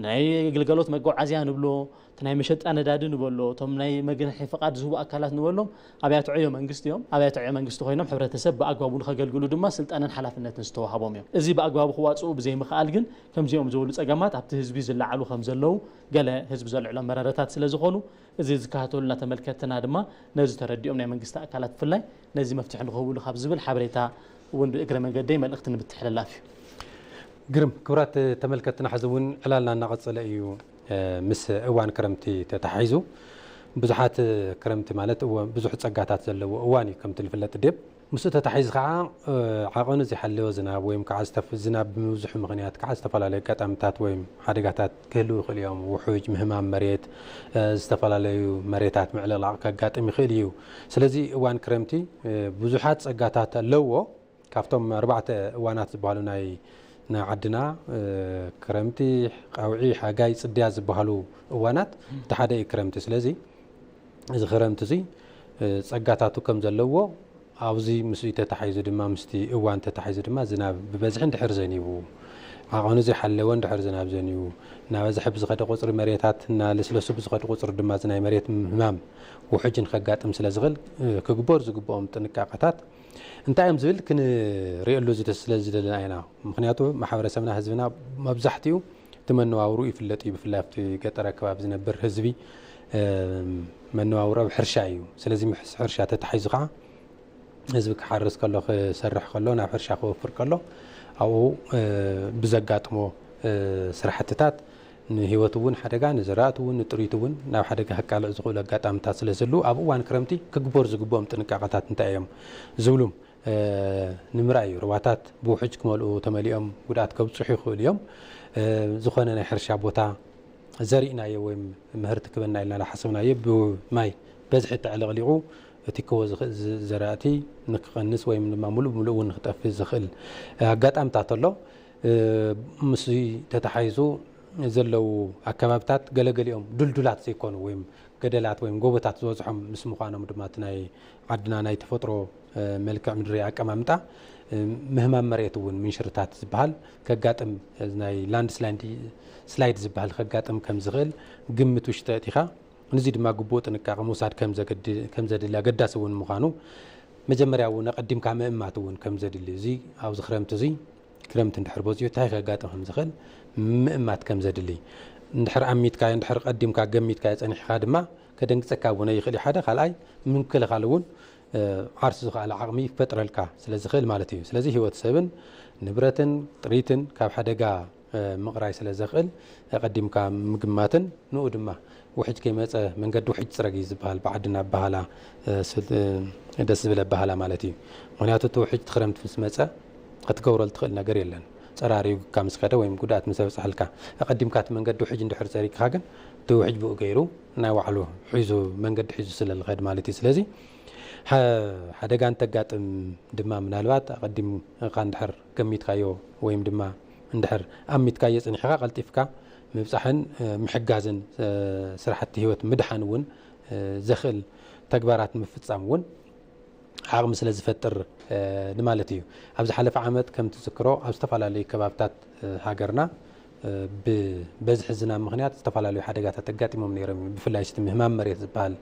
ናይ ግልጋሎት መጓዓዝያ ንብሎ እቲ ናይ መሸጣ ነዳዲ ንበሎ እቶም ናይ መግንሒ ፍቓድ ዝህቡ ኣካላት ንበሎም ኣብያተ ዕዮ መንግስቲ እዮም። ኣብያተ ዕዮ መንግስቲ ኮይኖም ሕብረተሰብ ብኣግባቡ ንኸገልግሉ ድማ ስልጣንን ሓላፍነትን ዝተዋሃቦም እዮም። እዚ ብኣግባቡ ክዋፅኡ ብዘይምኽኣል ግን ከምዚኦም ዝበሉ ፀገማት ኣብቲ ህዝቢ ዝለዓሉ ከም ዘለዉ ገለ ህዝቢ ዘልዕሎም መረረታት ስለ ዝኾኑ እዚ ዝከታተሉና ተመልከትና ድማ ነዚ ተረዲኦም ናይ መንግስቲ ኣካላት ብፍላይ ነዚ መፍትሒ ንክህብሉ ካብ ዝብል ሓበሬታ እውን ብእግረ መንገደይ መልእኽቲ ንምትሕልላፍ እዩ። ግርም ክቡራት ተመልከትና ሕዚ እውን ዕላልና እናቐፀለ እዩ። ምስ እዋን ክረምቲ ተተሓሒዙ ብዙሓት ክረምቲ ማለት ብዙሕ ፀጋታት ዘለዎ እዋን እዩ ከምቲ ዝፍለጥ ዴብ ምስኡ ተታሒዙ ከዓ ዓቐኑ ዝሓለወ ዝናብ ወይም ከዓ ዝናብ ብምብዝሑ ምኽንያት ከዓ ዝተፈላለዩ ኣጋጣሚታት ወይም ሓደጋታት ክህልው ይኽእል እዮም። ውሑጅ፣ ምህማም መሬት፣ ዝተፈላለዩ መሬታት ምዕልቕላቕ ከጋጥም ይኽእል እዩ። ስለዚ እዋን ክረምቲ ብዙሓት ፀጋታት ኣለዎ። ካብቶም ኣርባዕተ እዋናት ዝበሃሉ ናይ ናይ ዓድና ክረምቲ፣ ቀውዒ፣ ሓጋይ፣ ፅድያ ዝበሃሉ እዋናት እቲ ሓደ እዩ ክረምቲ። ስለዚ እዚ ክረምቲ እዚ ፀጋታቱ ከም ዘለዎ ኣብዚ ምስኡ ተታሒዙ ድማ ምስቲ እዋን ተታሒዙ ድማ ዝናብ ብበዝሒ እንድሕር ዘኒቡ ዓቐኑ ዘይሓለወ እንድሕር ዝናብ ዘኒቡ እናበዝሐ ብዝኸደ ቁፅሪ መሬታት እናለስለሱ ብዝኸዱ ቁፅሪ ድማ እዚ ናይ መሬት ምህማም ውሕጅን ከጋጥም ስለ ዝኽእል ክግበር ዝግብኦም ጥንቃቐታት እንታይ እዮም ዝብል ክንርእየሉ ስለ ዝደለና ኢና። ምክንያቱ ማሕበረሰብና ህዝብና መብዛሕትኡ እቲ መነባብሩ ይፍለጥ እዩ። ብፍላይ ኣብቲ ገጠር ኣከባቢ ዝነብር ህዝቢ መነባብሩ ኣብ ሕርሻ እዩ። ስለዚ ምስ ሕርሻ ተታሒዙ ከዓ ህዝቢ ክሓርስ ከሎ ክሰርሕ ከሎ ናብ ሕርሻ ክወፍር ከሎ ኣብኡ ብዘጋጥሞ ስራሕትታት ንህይወት እውን ሓደጋ ንዝራእቲ እውን ንጥሪት እውን ናብ ሓደጋ ከቃልዕ ዝኽእሉ ኣጋጣሚታት ስለ ዘለዉ ኣብ እዋን ክረምቲ ክግበሩ ዝግብኦም ጥንቃቐታት እንታይ እዮም ዝብሉ ንምርኣይ እዩ። ሩባታት ብውሕጅ ክመልኡ ተመሊኦም ጉድኣት ከብፅሑ ይኽእሉ እዮም። ዝኾነ ናይ ሕርሻ ቦታ ዘሪእናዮ ወይም ምህርቲ ክበና ኢልና ዝሓሰብናዮ ብማይ በዝሒ ተዕለቕሊቑ እቲ ክህቦ ዝኽእል ዘራእቲ ንክቐንስ ወይም ድማ ሙሉእ ብሙሉእ እውን ንክጠፍእ ዝኽእል ኣጋጣምታት ኣሎ። ምስ ተታሓይዙ ዘለዉ ኣከባብታት ገለገሊኦም ድልዱላት ዘይኮኑ ወይም ገደላት ወይም ጎቦታት ዝበዝሖም ምስ ምዃኖም ድማ እቲ ናይ ዓድና ናይ ተፈጥሮ መልክዕ ምድሪ ኣቀማምጣ ምህማም መሬት እውን ምንሽርታት ዝበሃል ከጋጥም ናይ ላንድ ስላይድ ዝበሃል ከጋጥም ከም ዝኽእል ግምት ውሽጢ ኣእቲኻ ንዚ ድማ ግቡእ ጥንቃቐ ምውሳድ ከም ዘድሊ ኣገዳሲ እውን ምዃኑ መጀመርያ እውን ኣቐዲምካ ምእማት እውን ከም ዘድሊ እዚ ኣብዚ ክረምቲ እዚ ክረምቲ እንድሕር በዚሑ እንታይ ከጋጥም ከም ዝኽእል ምእማት ከም ዘድሊ እንድሕር ኣሚትካዮ እንድሕር ቀዲምካ ገሚትካዮ ጸኒሕካ ድማ ከደንግጸካ እውን ይኽእል እዩ ሓደ ካልኣይ ምክልኻል እውን ዓርሱ ዝኽኣለ ዓቕሚ ይፈጥረልካ ስለ ዝኽእል ማለት እዩ። ስለዚ ህይወት ሰብን ንብረትን ጥሪትን ካብ ሓደጋ ምቕራይ ስለ ዘኽእል ኣቐዲምካ ምግማትን ንኡ ድማ ውሕጅ ከይመፀ መንገዲ ውሕጅ ፅረግ እዩ ዝበሃል ብዓድና ኣበሃላ ደስ ዝብል ኣበሃላ ማለት እዩ። ምክንያቱ እቲ ውሕጅ እቲ ክረምቲ ምስ መፀ ክትገብረሉ ትኽእል ነገር የለን። ፀራሪጉካ ምስ ከደ ወይም ጉድኣት ምስ ኣብፀሐልካ ኣቐዲምካ እቲ መንገዲ ውሕጅ እንድሕር ፀሪግካ ግን እቲ ውሕጅ ብኡ ገይሩ ናይ ባዕሉ ሒዙ መንገዲ ሒዙ ስለ ዝኸድ ማለት እዩ። ስለዚ ሓደጋ እንተጋጥም ድማ ምናልባት ኣቐዲምካ እንድሕር ገሚትካዮ ወይም ድማ እንድሕር ኣሚትካዮ ጸኒሕካ ቀልጢፍካ ምብጻሕን ምሕጋዝን ስራሕቲ ህይወት ምድሓን እውን ዘኽእል ተግባራት ምፍጻም እውን ዓቕሚ ስለ ዝፈጥር ንማለት እዩ። ኣብ ዝሓለፈ ዓመት ከም ትዝክሮ ኣብ ዝተፈላለዩ ከባብታት ሃገርና ብበዝሒ ዝናብ ምኽንያት ዝተፈላለዩ ሓደጋታት ኣጋጢሞም ነይሮም እዮም። ብፍላይ እቲ ምህማም መሬት ዝበሃል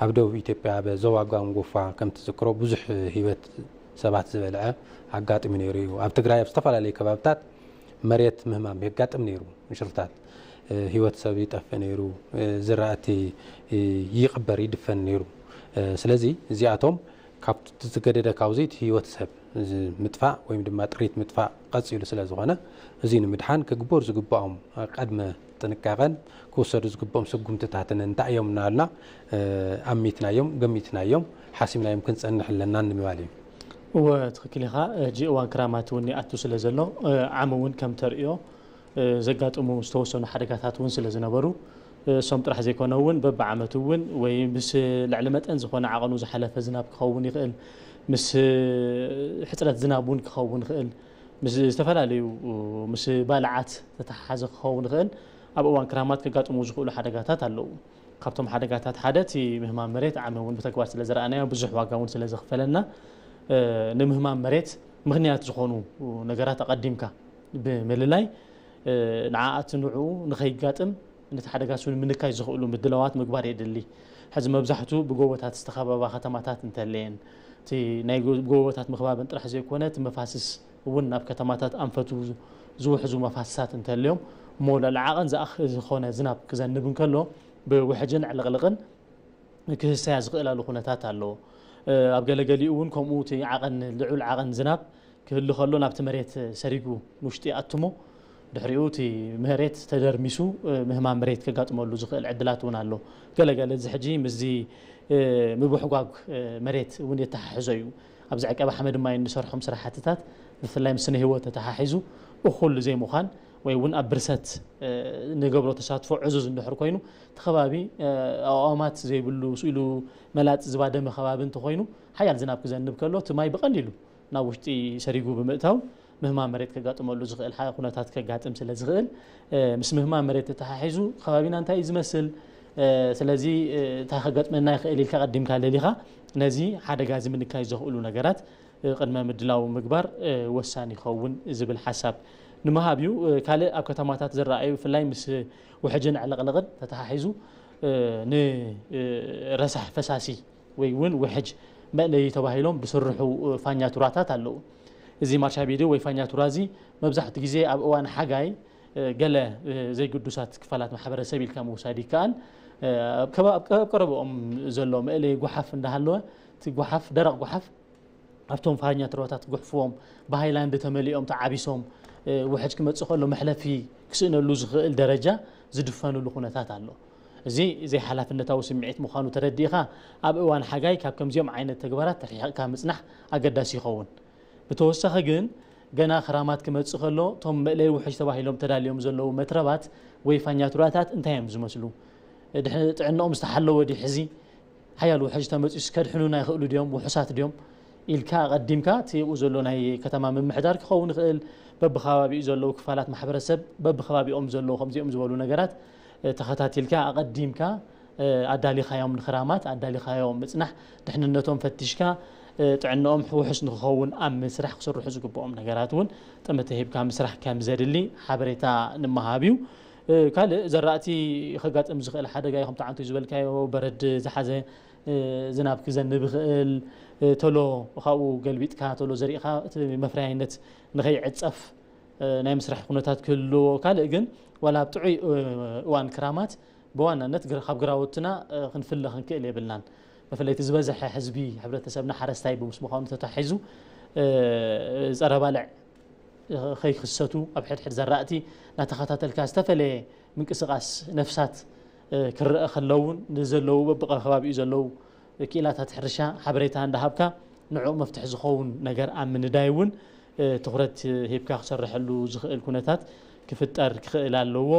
ኣብ ደቡብ ኢትዮጵያ ኣብ ዞባ ጋንጎፋ ከም ትዝክሮ ብዙሕ ህይወት ሰባት ዝበልዐ ኣጋጢሙ ነይሩ እዩ። ኣብ ትግራይ ኣብ ዝተፈላለዩ ከባብታት መሬት ምህማም የጋጥም ነይሩ። ምሽርታት ህይወት ሰብ ይጠፍእ ነይሩ፣ ዝራእቲ ይቕበር ይድፈን ነይሩ። ስለዚ እዚኣቶም ካብቲ ዝገደደ ካብዚ እቲ ህይወት ሰብ ምጥፋእ ወይም ድማ ጥሪት ምጥፋእ ቀፂሉ ስለ ዝኾነ እዚ ንምድሓን ክግበሩ ዝግባኦም ቀድመ ጥንቃቐን ክውሰዱ ዝግባኦም ስጉምትታትን እንታይ እዮም እናበልና ኣሚትናዮም፣ ገሚትናዮም፣ ሓሲብናዮም ክንፀንሕ ኣለና ንምባል እዩ። እወ ትኽክል ኢኻ። ሕጂ እዋን ክራማት እውን ይኣቱ ስለ ዘሎ ዓሚ እውን ከም ተርእዮ ዘጋጥሙ ዝተወሰኑ ሓደጋታት እውን ስለ ዝነበሩ እሶም ጥራሕ ዘይኮነ እውን በብዓመቱ እውን ወይ ምስ ልዕሊ መጠን ዝኾነ ዓቐኑ ዝሓለፈ ዝናብ ክኸውን ይኽእል፣ ምስ ሕፅረት ዝናብ እውን ክኸውን ይኽእል፣ ምስ ዝተፈላለዩ ምስ ባልዓት ዝተተሓሓዘ ክኸውን ይኽእል። ኣብ እዋን ክራማት ከጋጥሙ ዝኽእሉ ሓደጋታት ኣለዉ። ካብቶም ሓደጋታት ሓደ እቲ ምህማም መሬት ዓሚ እውን ብተግባር ስለ ዝረኣናዮ ብዙሕ ዋጋ እውን ስለ ዘኽፈለና ንምህማም መሬት ምኽንያት ዝኾኑ ነገራት ኣቐዲምካ ብምልላይ ንዓኣት ንዕኡ ንኸይጋጥም ነቲ ሓደጋስ እውን ምንካይ ዝኽእሉ ምድላዋት ምግባር የድሊ። ሕዚ መብዛሕቱ ብጎቦታት ዝተኸበባ ከተማታት እንተለየን እቲ ናይ ጎቦታት ምኽባብን ጥራሕ ዘይኮነ እቲ መፋስስ እውን ናብ ከተማታት ኣንፈቱ ዝውሕዙ መፋስሳት እንተልዮም እሞ ልዕሊ ዓቐን ዝኣኽ ዝኾነ ዝናብ ክዘንብ እንከሎ ብውሕጅን ዕልቕልቕን ክህሰያ ዝኽእላሉ ኩነታት ኣለዎ። ኣብ ገለገሊኡ እውን ከምኡ እቲ ዓቐን ልዑል ዓቐን ዝናብ ክህሉ ከሎ ናብቲ መሬት ሰሪጉ ንውሽጢ ይኣትሞ ድሕሪኡ እቲ መሬት ተደርሚሱ ምህማም መሬት ከጋጥመሉ ዝኽእል ዕድላት እውን ኣሎ። ገለገለ እዚ ሕጂ ምስዚ ምብሕጓግ መሬት እውን የተሓሕዞ እዩ። ኣብዚ ዕቀባ ሓመድ ማይ እንሰርሖም ስራሕትታት ብፍላይ ምስ ስነ ህይወት ተተሓሒዙ እኹል ዘይምዃን ወይ እውን ኣብ ብርሰት ንገብሮ ተሳትፎ ዕዙዝ እንድሕር ኮይኑ እቲ ከባቢ ኣእዋማት ዘይብሉ ስኢሉ መላጥ ዝባደመ ከባቢ እንተኾይኑ ሓያል ዝናብ ክዘንብ ከሎ እቲ ማይ ብቐሊሉ ናብ ውሽጢ ሰሪጉ ብምእታው ምህማን መሬት ከጋጥመሉ ዝኽእል ኩነታት ከጋጥም ስለ ዝኽእል ምስ ምህማን መሬት ተተሓሒዙ ከባቢና እንታይ እዩ ዝመስል ስለዚ እንታይ ከጋጥመና ይኽእል ኢልካ ቀዲምካ ለሊኻ ነዚ ሓደጋ እዚ ምንካይ ዘኽእሉ ነገራት ቅድመ ምድላው ምግባር ወሳኒ ይኸውን ዝብል ሓሳብ ንምሃብ እዩ። ካልእ ኣብ ከተማታት ዝረኣዩ ብፍላይ ምስ ውሕጅን ዕልቕልቕን ተተሓሒዙ ንረሳሕ ፈሳሲ ወይ እውን ውሕጅ መእለዪ ተባሂሎም ዝስርሑ ፋኛቱራታት ኣለዉ። እዚ ማርሻቢዲ ወይ ፋኛቱራ እዚ መብዛሕትኡ ግዜ ኣብ እዋን ሓጋይ ገለ ዘይግዱሳት ክፋላት ማሕበረሰብ ኢልካ ምውሳድ ይከኣል። ኣብ ቀረብኦም ዘሎ መእለዪ ጓሓፍ እንዳሃለወ እቲ ጓሓፍ ደረቕ ጓሓፍ ኣብቶም ፋኛቱራታት ጉሕፍዎም ብሃይላንድ ተመሊኦም ተዓቢሶም ውሕጅ ክመፅእ ከሎ መሕለፊ ክስእነሉ ዝኽእል ደረጃ ዝድፈንሉ ኩነታት ኣሎ። እዚ ዘይሓላፍነታዊ ስምዒት ምዃኑ ተረዲእኻ ኣብ እዋን ሓጋይ ካብ ከምዚኦም ዓይነት ተግባራት ርሒቕካ ምፅናሕ ኣገዳሲ ይኸውን። ብተወሳኺ ግን ገና ክራማት ክመፅእ ከሎ እቶም መእለይ ውሕጅ ተባሂሎም ተዳልዮም ዘለዉ መትረባት ወይ ፋኛቱራታት እንታይ እዮም ዝመስሉ? ጥዕንኦም ዝተሓለወ ድዩ ሕዚ? ሓያል ውሕጅ ተመፂኡስ ከድሕኑና ይኽእሉ ድዮም? ውሑሳት ድዮም? ኢልካ ኣቐዲምካ እቲ ኣብኡ ዘሎ ናይ ከተማ ምምሕዳር ክኸውን ይኽእል፣ በብከባቢኡ ዘለዉ ክፋላት ማሕበረሰብ በብከባቢኦም ዘለዉ ከምዚኦም ዝበሉ ነገራት ተኸታቲልካ ኣቐዲምካ ኣዳሊኻዮም ንክራማት ኣዳሊኻዮም ምፅናሕ ድሕንነቶም ፈቲሽካ ጥዕንኦም ውሑስ ንክኸውን ኣብ ምስራሕ ክስርሑ ዝግብኦም ነገራት እውን ጠመተ ሂብካ ምስራሕ ከም ዘድሊ ሓበሬታ ንምሃብ እዩ። ካልእ ዘራእቲ ከጋጥም ዝኽእል ሓደጋ እዩ ከምቲ ዓንቱ ዝበልካዮ በረድ ዝሓዘ ዝናብ ክዘንብ ይኽእል ተሎ ካብኡ ገልቢጥካ ተሎ ዘሪእኻ እቲ መፍረያይነት ንኸይዕፀፍ ናይ ምስራሕ ኩነታት ክህልዎ ካልእ ግን ዋላ ኣብ ጥዑይ እዋን ክራማት ብዋናነት ካብ ግራውትና ክንፍለ ክንክእል የብልናን። ብፍለይቲ ዝበዝሐ ህዝቢ ሕብረተሰብና ሓረስታይ ብምስ ምዃኑ ተታሒዙ ፀረ ባልዕ ከይክሰቱ ኣብ ሕድሕድ ዘራእቲ እናተኸታተልካ ዝተፈለየ ምንቅስቃስ ነፍሳት ክረአ ከለውን ንዘለዉ በብከባቢኡ ዘለዉ ክኢላታት ሕርሻ ሓበሬታ እንዳሃብካ ንዕኡ መፍትሒ ዝኸውን ነገር ኣብ ምንዳይ እውን ትኹረት ሂብካ ክሰርሐሉ ዝኽእል ኩነታት ክፍጠር ክኽእል ኣለዎ።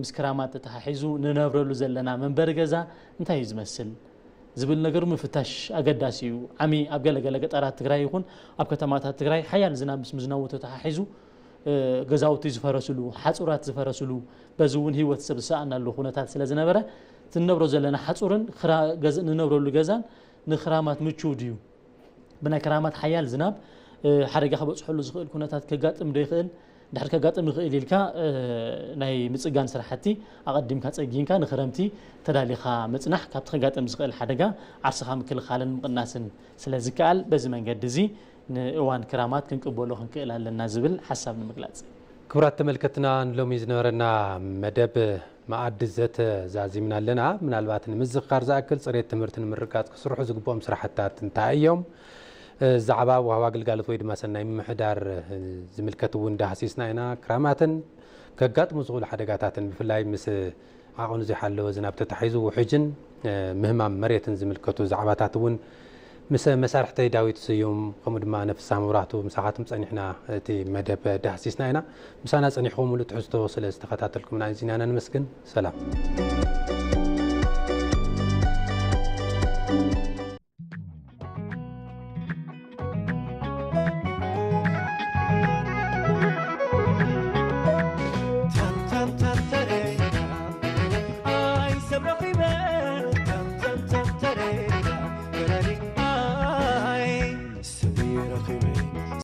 ምስ ክራማት ተተሓሒዙ ንነብረሉ ዘለና መንበሪ ገዛ እንታይ እዩ ዝመስል ዝብል ነገሩ ምፍታሽ ኣገዳሲ እዩ። ዓሚ ኣብ ገለገለ ገጠራት ትግራይ ይኹን ኣብ ከተማታት ትግራይ ሓያል ዝናብ ምስ ምዝነቡ ተተሓሒዙ ገዛውቲ ዝፈረስሉ፣ ሓፁራት ዝፈረስሉ፣ በዚ እውን ህይወት ሰብ ዝሰኣናሉ ኩነታት ስለ ዝነበረ እቲ ንነብሮ ዘለና ሓፁርን ንነብረሉ ገዛን ንክራማት ምቹው ድዩ? ብናይ ክራማት ሓያል ዝናብ ሓደጋ ክበፅሐሉ ዝኽእል ኩነታት ከጋጥም ዶ ይኽእል? ድሕር ከጋጥም ይኽእል ኢልካ ናይ ምፅጋን ስራሕቲ ኣቐዲምካ ፀጊንካ ንክረምቲ ተዳሊኻ ምፅናሕ ካብቲ ከጋጥም ዝኽእል ሓደጋ ዓርስኻ ምክልኻልን ምቕናስን ስለ ዝከኣል በዚ መንገዲ እዚ ንእዋን ክራማት ክንቅበሎ ክንክእል ኣለና ዝብል ሓሳብ ንምግላፅ። ክቡራት ተመልከትና ንሎሚ ዝነበረና መደብ መኣዲ ዘተ ዛዚምና ኣለና። ምናልባት ንምዝኽኻር ዝኣክል ፅሬት ትምህርቲ ንምርጋፅ ክስርሑ ዝግብኦም ስራሕትታት እንታይ እዮም? ዛዕባ ወሃቢ ኣገልጋሎት ወይ ድማ ሰናይ ምምሕዳር ዝምልከት እውን ዳህሲስና ኢና። ክራማትን ከጋጥሙ ዝኽእሉ ሓደጋታትን ብፍላይ ምስ ዓቐኑ ዘይሓለወ ዝናብ ተታሒዙ ውሕጅን ምህማም መሬትን ዝምልከቱ ዛዕባታት እውን ምስ መሳርሕተይ ዳዊት ስዩም ከምኡ ድማ ነፍሳ መብራህቱ ምሳኻትም ጸኒሕና እቲ መደብ ዳህሲስና ኢና። ምሳና ጸኒሕኩም ሙሉእ ትሕዝቶ ስለ ዝተኸታተልኩምና ኣዚና ነመስግን። ሰላም።